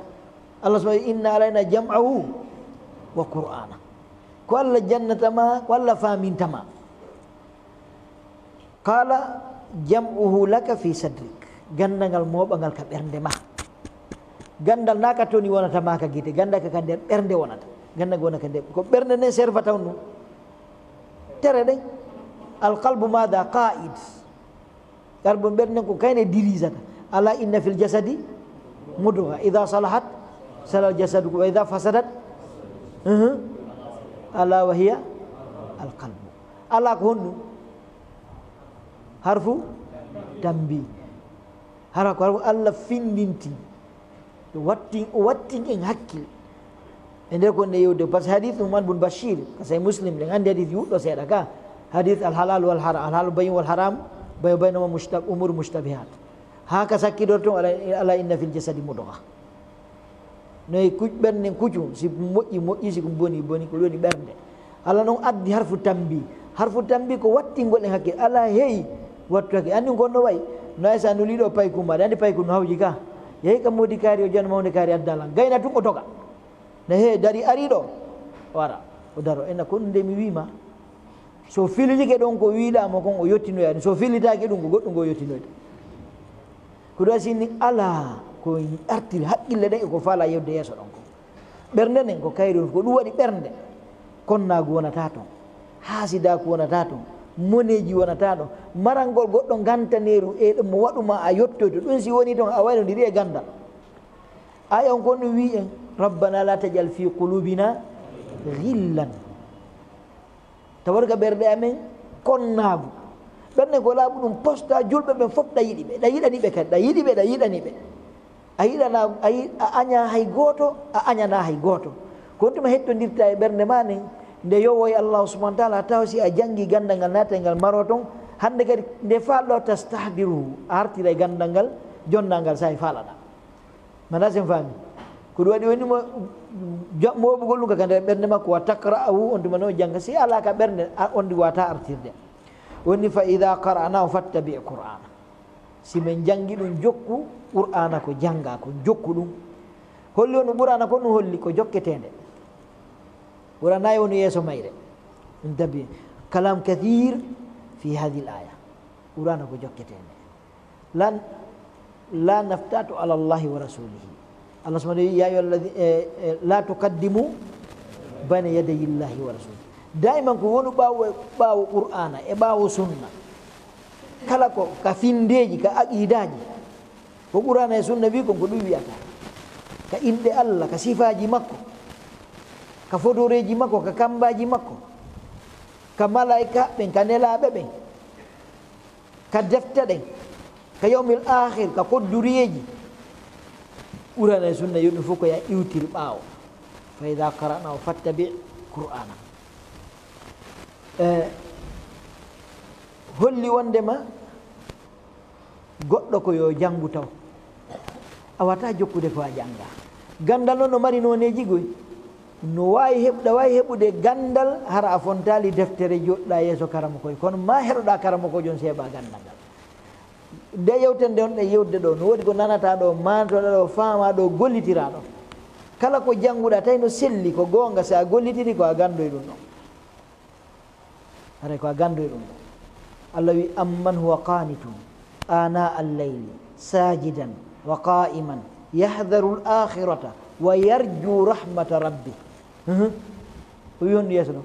Allah subhanahu, "Inna alayna jam'ahu wa Qur'ana." Ko Allah jannata ma, ko Allah faaminta ma. Qala jam'uhu laka fi sadrik. Ganndangal mooɓangal ka ɓernde ma. Ganndal naa ka toni wonata ma ka gite, ganndal ka ka nder ɓernde wonata. Ganndal wona ka nder, ko ɓernde nden servata on ɗum. Tere ɗen. Al qalbu mada qa'id. Karbon ɓerɗe nden ko kayne dirijata. Ala inna fil jasadi mudga. Ida salahat, salal jasadu. Wa ida fasadat, mhm. Ala wa hiya al qalbu. Ala ko honɗum? Harfu tambi. Hara ko harfu Allah findinti. Wattin, o wattin en hakkil. E nder ko nde yewde, par ce que hadith Nu'man bun Bashir, ka Sahih Muslim, ɗen anndi hadith yuɗɗo seeɗa ka. Hadith al halal wal haram, al halal bayyin wal haram, bay-, baynahuma mushtab-, umur mushtabihat. Haa ka sakkidorton, ala, ala inna fil jasadi mudgha. No e kuc-, ɓernden kuccu, si moƴƴi, moƴƴi, si ko boni, boni, ko woni ɓernde. Alla noon addi harfu tambi. Harfu tambi ko wattingol en hakkil. Ala hey, wattu hakkil. Anndi ko no wayi? No ay sa nuli ɗo payku ma, ɗe anndi payku no hawji ka. Yehi ka moodi kaari, o jano mawnde kaari adda lan. Gayna tun o doga. Na he dari ari ɗo. O ara, o daro. Ena ko ɗum de mi wii ma. So filitike ɗon ko wiiɗaa mo kon, o yottinoya ɗum. So filitaaki ɗum, ko goɗɗum ngo yottinoyta. Ko ɗum asini alaa ko artiri haqqille ɗen e ko faalaa yewde yeeso ɗon ko. Ɓernde nden ko kayri on, ko ɗum waɗi ɓernde. Konnaagu wonata ton, haasidaaku wonata ton, moneeji wonata ɗon. Marangol goɗɗo ngantaneeru e ɗum mo waɗu ma a yottoyto. Ɗum si woni ton a waynodiri e ganndal. Aya on kon ɗum wii en, "Rabbana la tajal fi qulubina ghillan." Tawa ka ɓerɗe amen konnaagu. Ɓernde ko laaɓu ɗum posta julɓe ɓen fof ɗa yiɗi ɓe, ɗa yiɗani ɓe kadi, ɗa yiɗi ɓe, ɗa yiɗani ɓe. A yiɗana, a yi-, a aña hay gooto, a añana hay gooto. Ko on tuma hettondirta e ɓernde ma nden, nde yowoy Allahu subhanahu wa taala, tawa si a janngi ganndal ngal, naatay ngal maro ton, hannde kadi nde faalɗo tastahdiru, a artira e ganndal ngal, jonnal ngal sa e faalaɗa. Mana sen faami? Ko ɗum waɗi woni mo, ja-, mooɓugol ɗum ka nder ɓernde makko, wa takra'ahu, on tuma no jannga, si alaa ka ɓernde, a, on ɗi wata artirde. Woni fa idha qara'nahu fattabi' qur'ana. Si men janngi ɗum, jokku qur'ana ko jannga ko, jokku ɗum. Holli on qur'ana ko ɗum holli ko jokketeende. Qur'ana e woni yeeso mayre. Ɗum tabi kalam kathir fi hadhihi al-aya. Qur'ana ko jokketeende. Lan, la naftatu ala Allahi wa rasulihi. Allah subhanahu wa ta'ala, ya ayyuha alladhi, eh, eh, la tuqaddimu bayna yadayi Allahi wa rasulihi. Daiman ko wonu ɓaawo, ɓaawo Qur'ana e ɓaawo sunna. Kala ko ka findeeji, ka aqiidaaji, ko Qur'ana e sunna wi kon ko ɗum wiyata. Ka inɗe Allah, ka sifaaji makko, ka fodoreeji makko, ka kambaaji makko, ka malaa'ika ɓen, ka nelaaɓe ɓen. Ka defte ɗen, ka yawmil aakhir, ka kodduriyeeji. Qur'ana e sunna yo ɗum fof ko ya iwtir ɓaawo. Fa idha qara'nahu fattabi' qur'ana. Eh, holli wondema goɗɗo ko yo janngu taw. A wata jokkude ko a jannga. Ganndal noon no mari nooneeji goy. No waawi heɓ-, ɗa waawi heɓude ganndal hara a fontaali deftere jooɗɗa yeeso karamokoy. Kono ma heɗoɗa karamokojo on seeɓa ganndal ngal. Nde yewtere nde on ɗe yewde ɗo, no woodi ko nanata ɗo, maantoɗa ɗo, faama ɗo, gollitira ɗo. Kala ko jannguɗa tawi no selli, ko goonga, si a gollitiri ko a ganndoy ɗum ɗon. Haray ko a ganndoy ɗum ɗon. Allah wi, "Amman huwa qanitun ana al-layli sajidan wa qa'iman yahdharu al-akhirata wa yarju rahmata rabbih." Mhm. O wi on yeeso ɗon.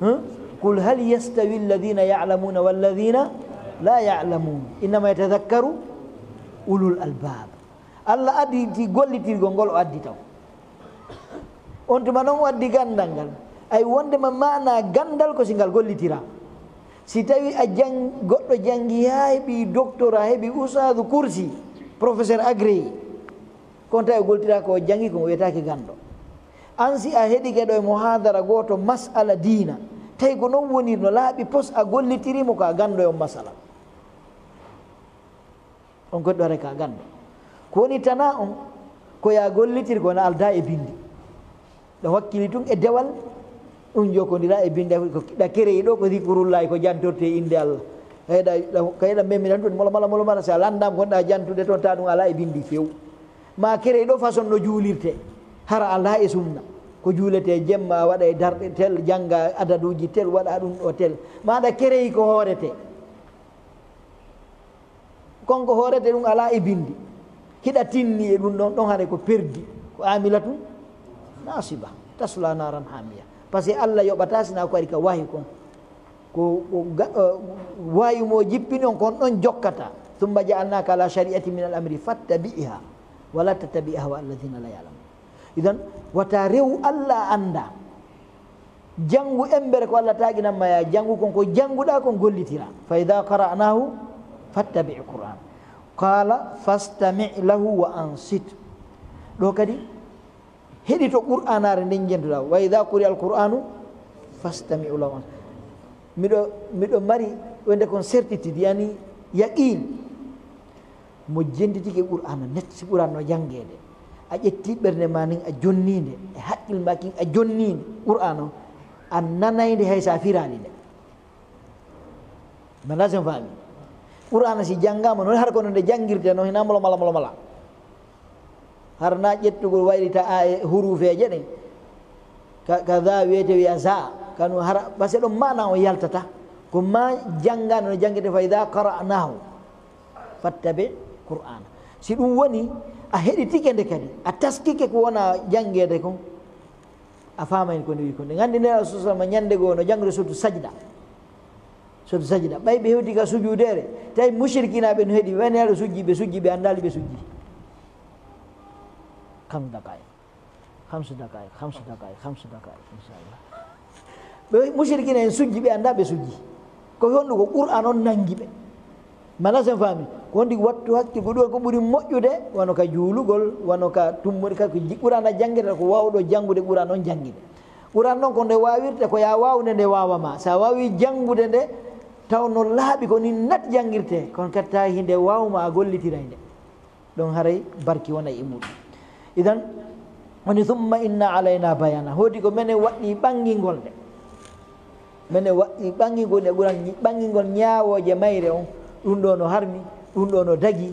Huh? "Qul hal yastawi alladhina ya'lamuna walladhina la ya'lamun. Innama yatadhakkaru ulul albab." Allah addi ti gollitirgol ngol o addi taw. On tuma noon o addi ganndal ngal. Ay wondema maana ganndal ko si ngal gollitira. Si tawi a jang-, goɗɗo janngi haa heɓi doctorat, heɓi ustaadu kursi, professeur agréé. Kono tawi o gollitira ko o janngi ko o wiyetaake ganndo. An si a heɗike ɗo e muhadara gooto masala diina, tawi ko noon wonirno laaɓi pos a gollitiri mo ko a ganndo e on masala. On ko ɗo reka ganndo. Ko woni tana on, ko ya gollitir ko na alda e bindi. Ɗo wakkili tun e dewal, ɗum jokondira e bindi. Ko ɗa kereyi ɗo ko zikrullahi, ko jantorte e innde Allah. Kay ɗa, ɗa, kay ɗa memmi tan tun, mola, mola, mola, mola, si a landam kon ɗa jantude toon, ta ɗum ala e bindi few. Ma kereyi ɗo façon no juulirte, hara ala e sunna. Ko juulete jemma, a waɗa e darɗe tel, jannga adaduuji tel, waɗa ɗum ɗo tel. Ma ɗa kereyi ko hoorete. Kon ko hoorete ɗum alaa e binndi. Hiɗa tinni e ɗum ɗon, ɗon hare ko perdi, ko aamilatun naasiba, tasla naaran haamiya. Parce que Allah yoɓataa sinaa ko ari ka wahyu kon. Ko, ko ga-, eh, wahyu mo jippini on kon ɗon jokkata. Thumma ja'alnaaka ala shari'atin min al-amri fattabi'ha wa la tattabi' ahwa alladhina la ya'lamun. Idan, wata rew Allah annda. Janngu embere ko Allah taaginanma ya janngu kon, ko jannguɗaa kon gollitira. Fa idha qara'nahu fattabi' Qur'an. Qala fastami' lahu wa ansit. Ɗo kadi, heɗito Qur'aanaare nden njentuɗaa. Wa idha quri'a al-Qur'anu fastami'u lahu. Miɗo, miɗo mari wonde kon certitude, yani yaqin. Mo jentitike Qur'aana net, si Qur'aana no janngeede, a ƴetti ɓernde ma nin a jonnii nde, e haqqil ma kin a jonnii nde, Qur'aana o, a nanay nde hay so a firaali nde. Mbaɗa sen faami? Qur'aana si janngaama noon, har kono nde janngirte noon, hinaa molo mala, molo mala. Har na ƴettugol wayrita a e huruufeeje ɗen. Ka, ka za wiyete wiya za. Kanu hara, parce que ɗon maana on yaltata. Ko ma janngaano no janngirte fa idha qara'nahu fattabi' Qur'aana. Si ɗum woni, a heɗitike nde kadi, a taskike ko wona janngeede kon, a faamay ko nde wi kon. Nde nganndi Nelaaɗo sallallahu alayhi wasallam ñannde goo no janngude suratu Sajda. Suratu Sajda. Ɓay ɓe hewti ka sujuudeere, tawi mushrikina ɓe no heɗi, ɓay Nelaaɗo sujji, ɓe sujji, ɓe anndaali ɓe sujji. Kamsu daqaa'iq. Kamsu daqaa'iq, kamsu daqaa'iq, kamsu daqaa'iq, inshallah. Ɓe mushrikina en sujji, ɓe anndaa ɓe sujji. Ko honɗum? Ko Qur'aan on nanngi ɓe. Mbaɗa sen faami? Ko honɗum? Wattu hakkil, ko ɗum ko ɓuri moƴƴude, wano ka juulugol, wano ka tummude, ka ko ji-, Qur'aan a janngirta, ko waawɗo janngude Qur'aan on janngine. Qur'aan non ko nde waawirta, ko yaa waaw nde nde waawa ma. So a waawi janngude nde, taw no laaɓi ko nin nat janngirte, kono kadi tawi hinde waaw ma a gollitiray nde. Ɗon haray barki wonay e muɗum. Idan, woni, "Thumma inna alayna bayana." Hooti ko menen waɗɗii ɓanngingol nde. Menen waɗɗii ɓanngingol nde, Qur'aan ɓanngingol ñaawooje mayre on. Ɗum ɗo no harmi, ɗum ɗo no dagi,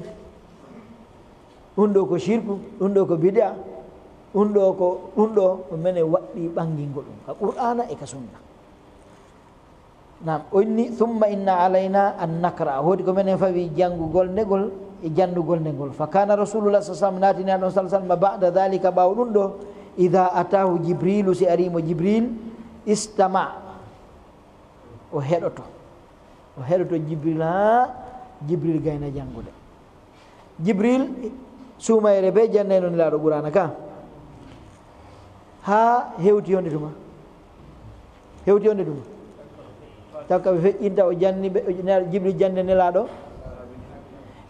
ɗum ɗo ko shirku, ɗum ɗo ko bid'a, ɗum ɗo ko, ɗum ɗo ko menen waɗɗii ɓanngingol ɗum. Ka Qur'aana e ka sunna. Naam, o inni, "Thumma inna alayna an naqra." Hooti ko menen fawi janngugol ndegol e janndugol ndegol. Fa kana Rasulullah sallallahu alayhi wasallam, naatini ɗon sallallahu alayhi wasallam, ba'da dhalika, ɓaawo ɗum ɗo, idha atahu Jibrilu, si ari mo Jibril, istama, o heɗoto. O heɗoto Jibril haa Jibril gayna janngude. Jibril, suumayre be jannayno Nelaaɗo Qur'aana ka. Haa hewti honde tuma? Hewti honde tuma? Taw ka ɓe feƴƴinta o janni ɓe, o, Jibril jannde Nelaaɗo.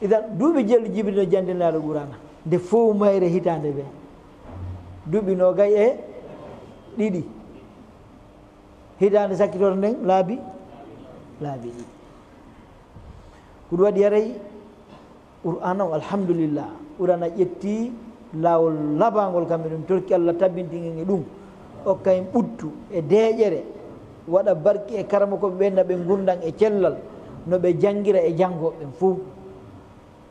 Idan, duuɓi jeelu Jibril no jannde Nelaaɗo Qur'aana. Nde fow mayre hitaande be. Duuɓi noogay e ɗiɗi. Hitaande sakkitorde nden laabi, laabi ɗiɗi. Ko ɗum waɗi haray Qur'aana o, alhamdulillah, Qur'aana ƴetti laawol labaangol, kamɓe ɗum torki Allah tabbintingel e ɗum, okka en ɓuttu e deeƴere, waɗa barki e karamokooɓe ɓen, na ɓe ngurndan e cellal, no ɓe janngira e janngooɓe ɓen fow.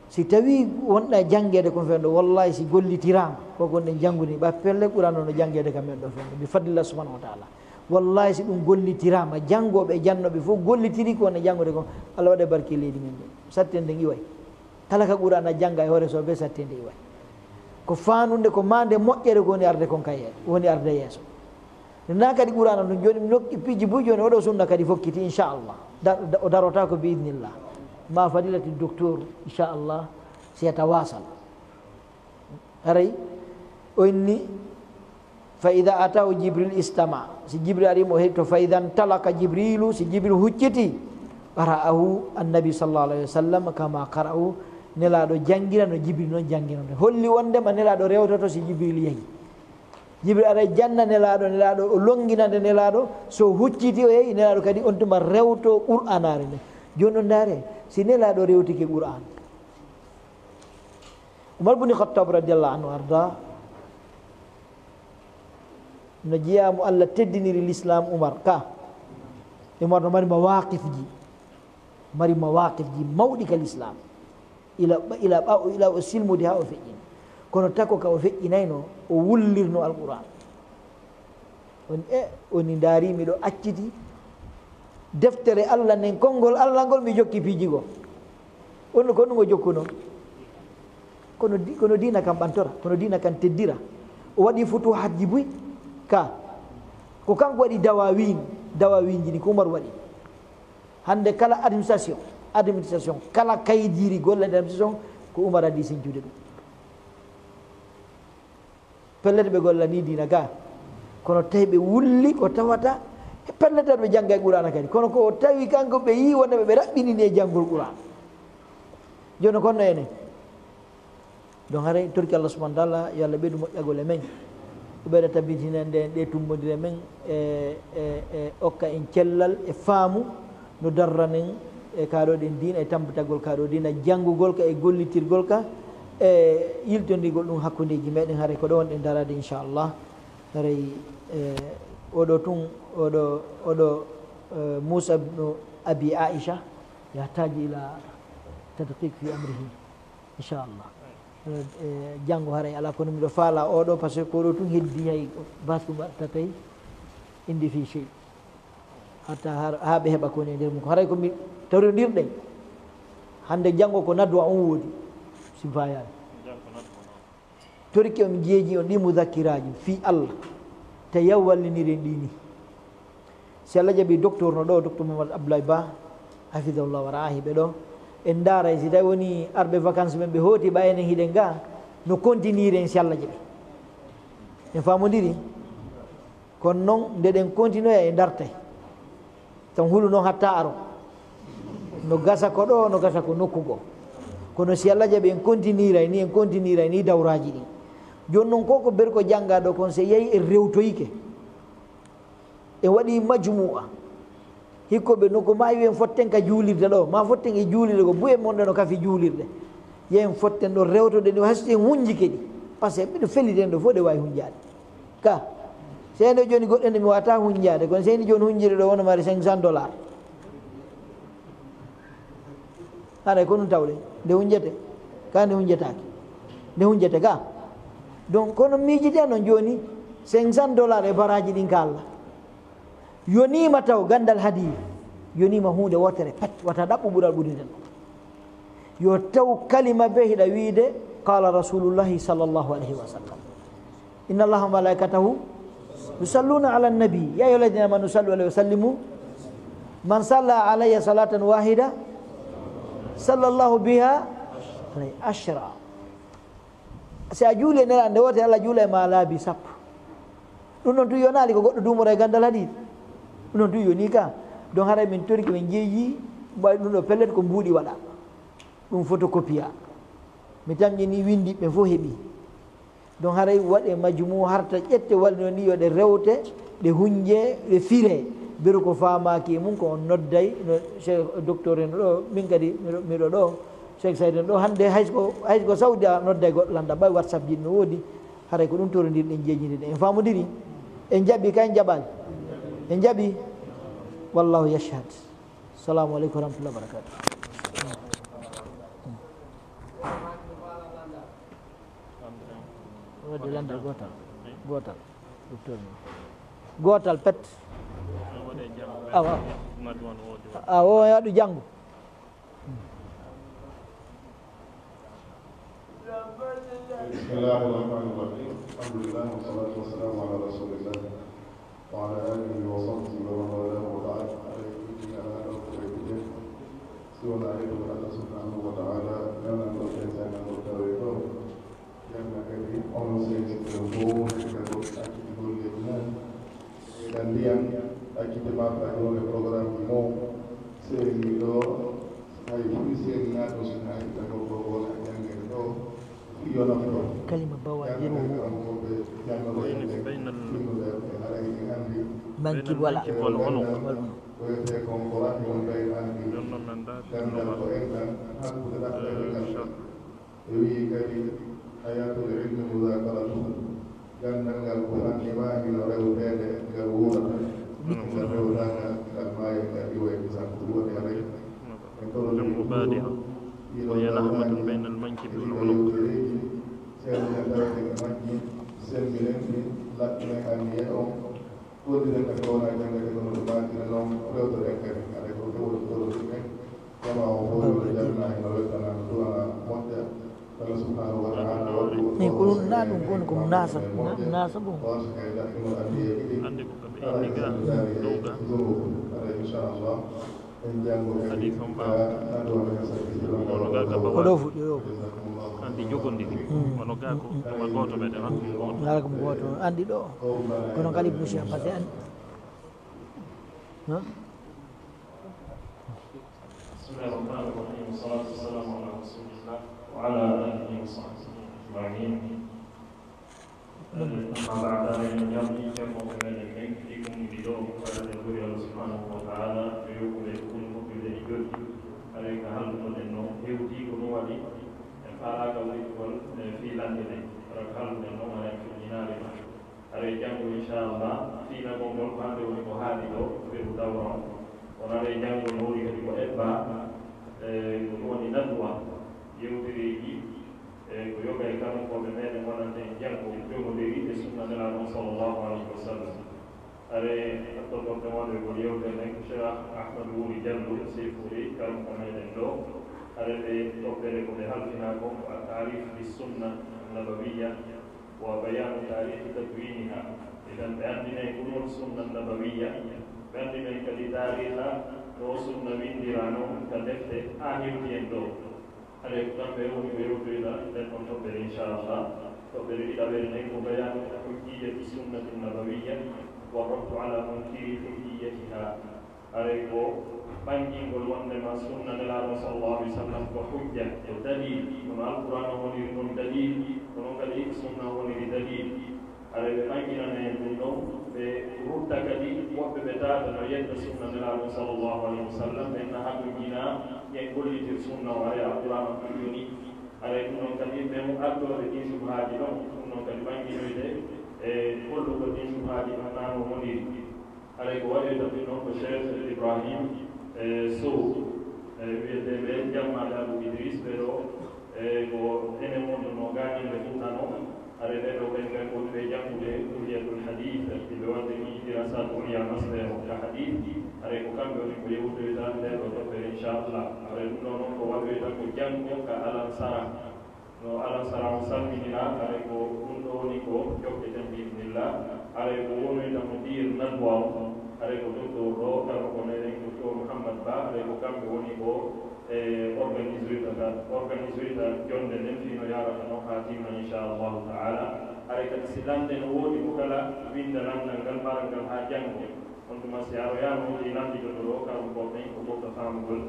Si tawii wonɗa janngeede kon fewndo, wallahi, si gollitiraama, ko gonɗen janngudi, ɓa pelle Qur'aana o no janngeede ka men ɗo fewndo, bi fadlillah subhanahu wa ta'ala. Wallahi, si ɗum gollitiraama, janngooɓe e jannooɓe fof gollitiri ko woni janngude kon, Allah waɗa barke e leydi men ndi. Satte nden iway. Kala ka Qur'aana jannga e hoore soɓe, satte nde iway. Ko faandude ko maa nde moƴƴere ko woni arde kon ka ye-, woni arde yeeso. Na kadi Qur'aana ɗum jooni mi nokki piiji buy jooni oɗo sunna kadi fokkiti, inchallah. Da-, da-, o darotaako bi idnillah. Ma fadilati docteur, inchallah, si yatawasal. Haray, o inni, "Fa idha atahu Jibril istama." Si Jibril ari mo heɗto, "Fa idha intalaka Jibrilu," si Jibril hucciti, "qara'ahu annabi sallallahu alayhi wasallam kama qara'ahu," Nelaaɗo janngira no Jibril non jannginande. Holli wondema Nelaaɗo rewtoto si Jibril yahi. Jibril ara janna Nelaaɗo, Nelaaɗo o longina nde Nelaaɗo, so hucciti o yahi, Nelaaɗo kadi on tuma rewto Qur'aanaare nde. Jooni non ndaare, si Nelaaɗo rewtike Qur'aan. Umar buni Khattab radiyallahu anhu arda, no jeyaa mo Allah teddiniri l'islam Umar ka. Umar no mari mawaqifji, mari mawaqifji mawɗi ka l'islam. Ila, ila ɓawo, ila o silmudi haa o feƴƴini. Kono tako ka o feƴƴinayno, o wullirno Alqur'aan. On e, oni ndaari miɗo acciti deftere Allah nden, konngol Allah ngol, mi jokki piiji goo. On ko ɗum o jokkuno. Kono di-, kono diina kan ɓantora, kono diina kan teddira. O waɗi futuhatji buy ka. Ko kanko waɗi dawawin, dawawinji ni ko Umar waɗi. Hannde kala administration, administration, kala kaydiiri golle administration ko Umar addi sincude ɗum. Pellet ɓe gollanii diina ga. Kono tawi ɓe wulli ko tawata, pellet ɓe jannga e Qur'aana kadi. Kono ko o tawi kanko ɓe yii wonde ɓe raɓɓinini e janngol Qur'aana. Jooni kono enen. Donc, haray torki Allah subhanahu wa taala, yo Allah ɓeydu moƴƴagol e men. O ɓeyda tabbitinande en ɗe, tummbondira men e, e, e okka en cellal e faamu no darranen e kaa ɗoo ɗen diina, e tammbitagol kaa ɗoo diina, janngugol ka e gollitirgol ka, e yiltondirgol ɗum hakkundeeji meɗen. Haray ko ɗo wonɗen daraade, inchallah. Haray, e, oɗo tun, oɗo, oɗo, e, Muusa ibnu Abi Aisha, yahtaaji ila tadqiq fi amrihi, inchallah. E, e, janngo haray alaa, kono miɗo faalaa oɗo, par ce que ko ɗo tun heddi, hay basu waɗtatay indi fi sey. Hatta har, haa ɓe heɓa ko woni e nder mum. Ko haray ko mi tawrondirɗen. Hannde janngo ko nadwa on woodi, si fayaani. Torki on jeeji on ɗi mudakkiraaji fii Allah, te yaw walliniren ɗi ni. Si Allah jaɓi, docteur no ɗo, docteur Mamadou Abdoulaye Ba, hafidahullah wa raahi ɓe ɗo. En ndaaray si tawi woni arɓe vacances ɓen ɓe hooti ɓa enen hiɗen ga, no continuer en si Allah jaɓi. En faamondiri? Kono non, nde ɗen continuer e ndartay. Tan hulu non hatta aro. No gasa ko ɗo, no gasa ko nokku goo. Kono si Allah jaɓi en continuiray ni, en continuiray ni dawraaji ɗin. Jooni non ko ko berko jannga ɗo kon, si yahi en rewtoyike. En waɗi majmu'a. Hikko ɓe nokku ma yo en fotten ka juulirde ɗo, ma fotten e juulirde ko bu'e mon ɗo no kafi juulirde. Yo en fotten ɗo rewtoɗen ɗi, hay so en hunjike ɗi. Par ce que miɗo felliti en ɗo fof ɗe waawi hunjaade. Ka, seyno jooni goɗɗo nde mi wata hunjaade, kono seyni jooni hunjire ɗo wona mari cinq cents dollars. Haray ko ɗum tawɗen, nde hunjete, ka nde hunjetaake, nde hunjete ka. Donc, kono miijite noon jooni, cinq cents dollars e baraaji ɗin ka Allah. Yoniima taw ganndal hadii, yoniima huunde wootere pet, wata ɗaɓɓu ɓural ɓuri nden. Yo taw kalima be hiɗa wiide, qala rasulullahi sallallahu alayhi wa sallam. Inna allaha wa malaikatahu yusalluna ala nabi. Ya ayyuha alladhina amanu sallu alayhi wa sallimu. Man salla alayya salatan wahida, sallallahu biha alayhi ashra. Si a juuli e Nelaaɗo nde wootere, Allah juula e ma laabi sappo. Ɗum ɗon tun yonaali ko goɗɗo duumora e ganndal hadiis. Ɗum ɗon tun yonii ka. Donc haray min torike, min jeeyi, mbawi ɗum ɗo pellet ko mbuuɗi waɗa. Ɗum photocopie. Mi tamƴini, winndi, ɓe fof heɓi. Donc haray waɗe majmu harta ƴette walli no ni yo ɗe rewte, ɗe hunje, ɗe fire. Beru ko faamaaki e mum ko on nodday, no chef docteur en ɗo, min kadi miɗo, miɗo ɗo, Cheikh Saïd en ɗo, hannde hay ko, hay ko Saudi a nodday goɗɗo landa, ɓay WhatsApp ji no woodi, haray ko ɗum torondirɗen, jeejinirɗen. En faamodiri? En jaɓi kay, en jaɓaali? En jaɓi? Wallahu yashhad. Salamu aleykum wa rahmatullahi wa barakatuh. Waɗde landa gootal, gootal, docteur men. Gootal pet. Awa. Awa, o waɗu janngo. بسم الله الرحمن الرحيم. الحمد لله والصلاة والسلام على رسول الله وعلى آله وصحبه ومن والاه وبعد. عليكم على أرض البيت. Si wonaa e ɗum, Allah subhanahu wa ta'ala, ñaanal ɗo ɓen, ñaanal ɗo tawe ɗo. Janna kadi, onon sehilɓe fof, heɗitagol, accitde golleeji mon. Ɓeydan ndiyam, accitde mafɗagol e programme ji mon. Sehilɗo, hay fii sehilnaaɗo, so na accitagol ko wona janngere ɗo, fii yo nafto. Kalima bawa. Janna kadi, onon fof ɓe jannoɗo en ɓe, tinnoɗo en ɓe, haray en anndi. Manki wala. Ko wiyetee kon ko waɗi won ɓeydanndi. Ganndal ko enɗan, hakkunde ɗaɓɓe e ngal. Ɓe wi'i kadi, hayatul ilmi muzakaratuhu. Ganndal ngal ko fanni ma hino rewteede, ngal wuurata. Ngal rewtaaka, ngal maaya, ngal iwa e kisan. Ko ɗum waɗi haray en torori ɗum. Hiɗo yewtereeji, seeɗa en tawten e majji, semmbinen ɗi, laɓɓinen anniya on. Golliren kadi ko wona janngade kono ɗum maakina noon, rewtoɗen kadi. Haray ko ɗum woni ko rewtoɗen. Jama o fof yo janna, hino weltana, no duwana moƴƴa. Allah subhanahu wa ta'ala waɗu. Min ko ɗum na ɗum ko woni ko munasa, munasa bon. On so kay daɗɗino anniyeeji ɗi. Anndi ko kam ɓe inni ga, ɗo ga. Haray inchallah. En janngo kadi. Hadis on ɓaawo. Ko ɗo fuɗɗi ɗo. Anndi jogondiri. Kono ga ko tuma gooto ɓe ɗe waɗa ɗum gooto. Ngara ko ɗum gooto. Anndi ɗo. Kono kadi monsieur, parce que an-, ha? بسم الله الرحمن الرحيم. والصلاة والسلام على رسول الله وعلى آله وصحبه. Amin. Amma ba'da, en ñaamii ceerno meɗen men, ɗi ummiɗi ɗo, ko Allah subhanahu wa ta'ala, ɓe yoɓu ɓe ɗum moƴƴude e joddi. Haray ka hallunoɗen noon, hewtii ko ɗum waɗi, en faalaaka wiytugol, e, fii lannde nde. Hara ka halluɗen noon, haray en fuɗɗinaali ma. Haray janngo, inchallah, fiinagol ngol, ko hannde woni ko haali ɗo, mbeɗu dawra on. Kono haray janngo no woni kadi ko eɓɓaa, e, ko ɗum woni nadwa, yewtereeji, e, ko yoga e karamokooɓe meɗen wonande en janngo, jogondiri e sunna Nelaaɗo on, sallallahu alayhi wa sallam. Haray, toɓɓorɗen waɗoygol yewtere nden ko Cheikh Ahmadu Wuri Jallo, Seyfuri, karamoko meɗen ɗo. Haray ɓe toɓɓere ko ɓe halfinaa kon ko at-taarif bis sunna nabawiyya wa bayaanu taarikhi tadwiniha. Idan ɓe anndinay ko ɗum woni sunna nabawiyya, ɓe anndinay kadi taariikha no sunna winndiraa non ka defte haa hewti en ɗo. Haray ko kamɓe woni ɓe yewtoyta nden ɗon toɓɓere, inchallah. Toɓɓere ɗiɗaɓere nden ko bayaanu hujjiyyati sunnati nabawiyya wa raddu ala munkiri hujjiyyatiha. Haray ko ɓangingol wondema sunna Nelaaɗo sallallahu alaihi wasallam ko hujja, ko dalil. Kono Alqur'aana woniri non dalil, ko non kadi sunna woniri dalil. Haray ɓe ɓanginana en ɗum ɗon, ɓe rutta kadi woɓɓe ɓe tawata no yedda sunna Nelaaɗo sallallahu alaihi wasallam, ɓen na haɗu jina yen gollitir sunna o, haray Alqur'aana ko joni. Haray ɗum ɗon kadi ɓen arɗooɓe ɗin shubuhaaji ɗon, ɗum ɗon kadi ɓanginoyde e gollugol ɗin shubuhaaji ɗon na no woniri. Haray ko waɗoyta ɗum noon ko Cheikh Ibrahim, e, Sow, e, wiyeteeɓe Jammaaɗe Abu Idris, ɓe ɗo, e, ko enen wonduno gaañinde Fuuta noon. Haray ɓe ɗo ɓen ɓen woni ɓe janngude Kulliyatul Hadith, ɓe waɗde ɗi dirasat uliya master o ka hadith. Haray ko kamɓe woni ko yewtoyta nde ɗo toɓɓere, inchallah. Haray ɗum ɗo noon ko waɗoyta ko janngo ka alansara. No alansara on salminira, haray ko ɗum ɗo woni ko jokketen bi idnillah. Haray ko wonoyta mo dir nadwa on, haray ko docteur ɗo, kano ko meɗen docteur Mouhammad Ba, haray ko kamɓe woni ko, e, organisoyta ka, organisoyta jonde nden fii no yarata non haa timma, inchallahu ta'ala. Haray kadi si lande no woodi ko kala winnda landal ngal, maral ngal haa janngo. On tuma si aroyaama woni lannditoto ɗo, karamokooɓe ɓen ko ɓurta faamugol.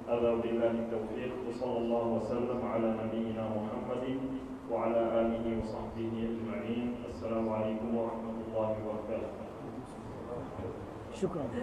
Hada wa billahi tawfiq, wa sallallahu wa sallam ala nabiyyina Muhammadin wa ala alihi wa sahbihi ajma'in. Assalamu alaikum wa rahmatullahi wa barakatuh. Shukran.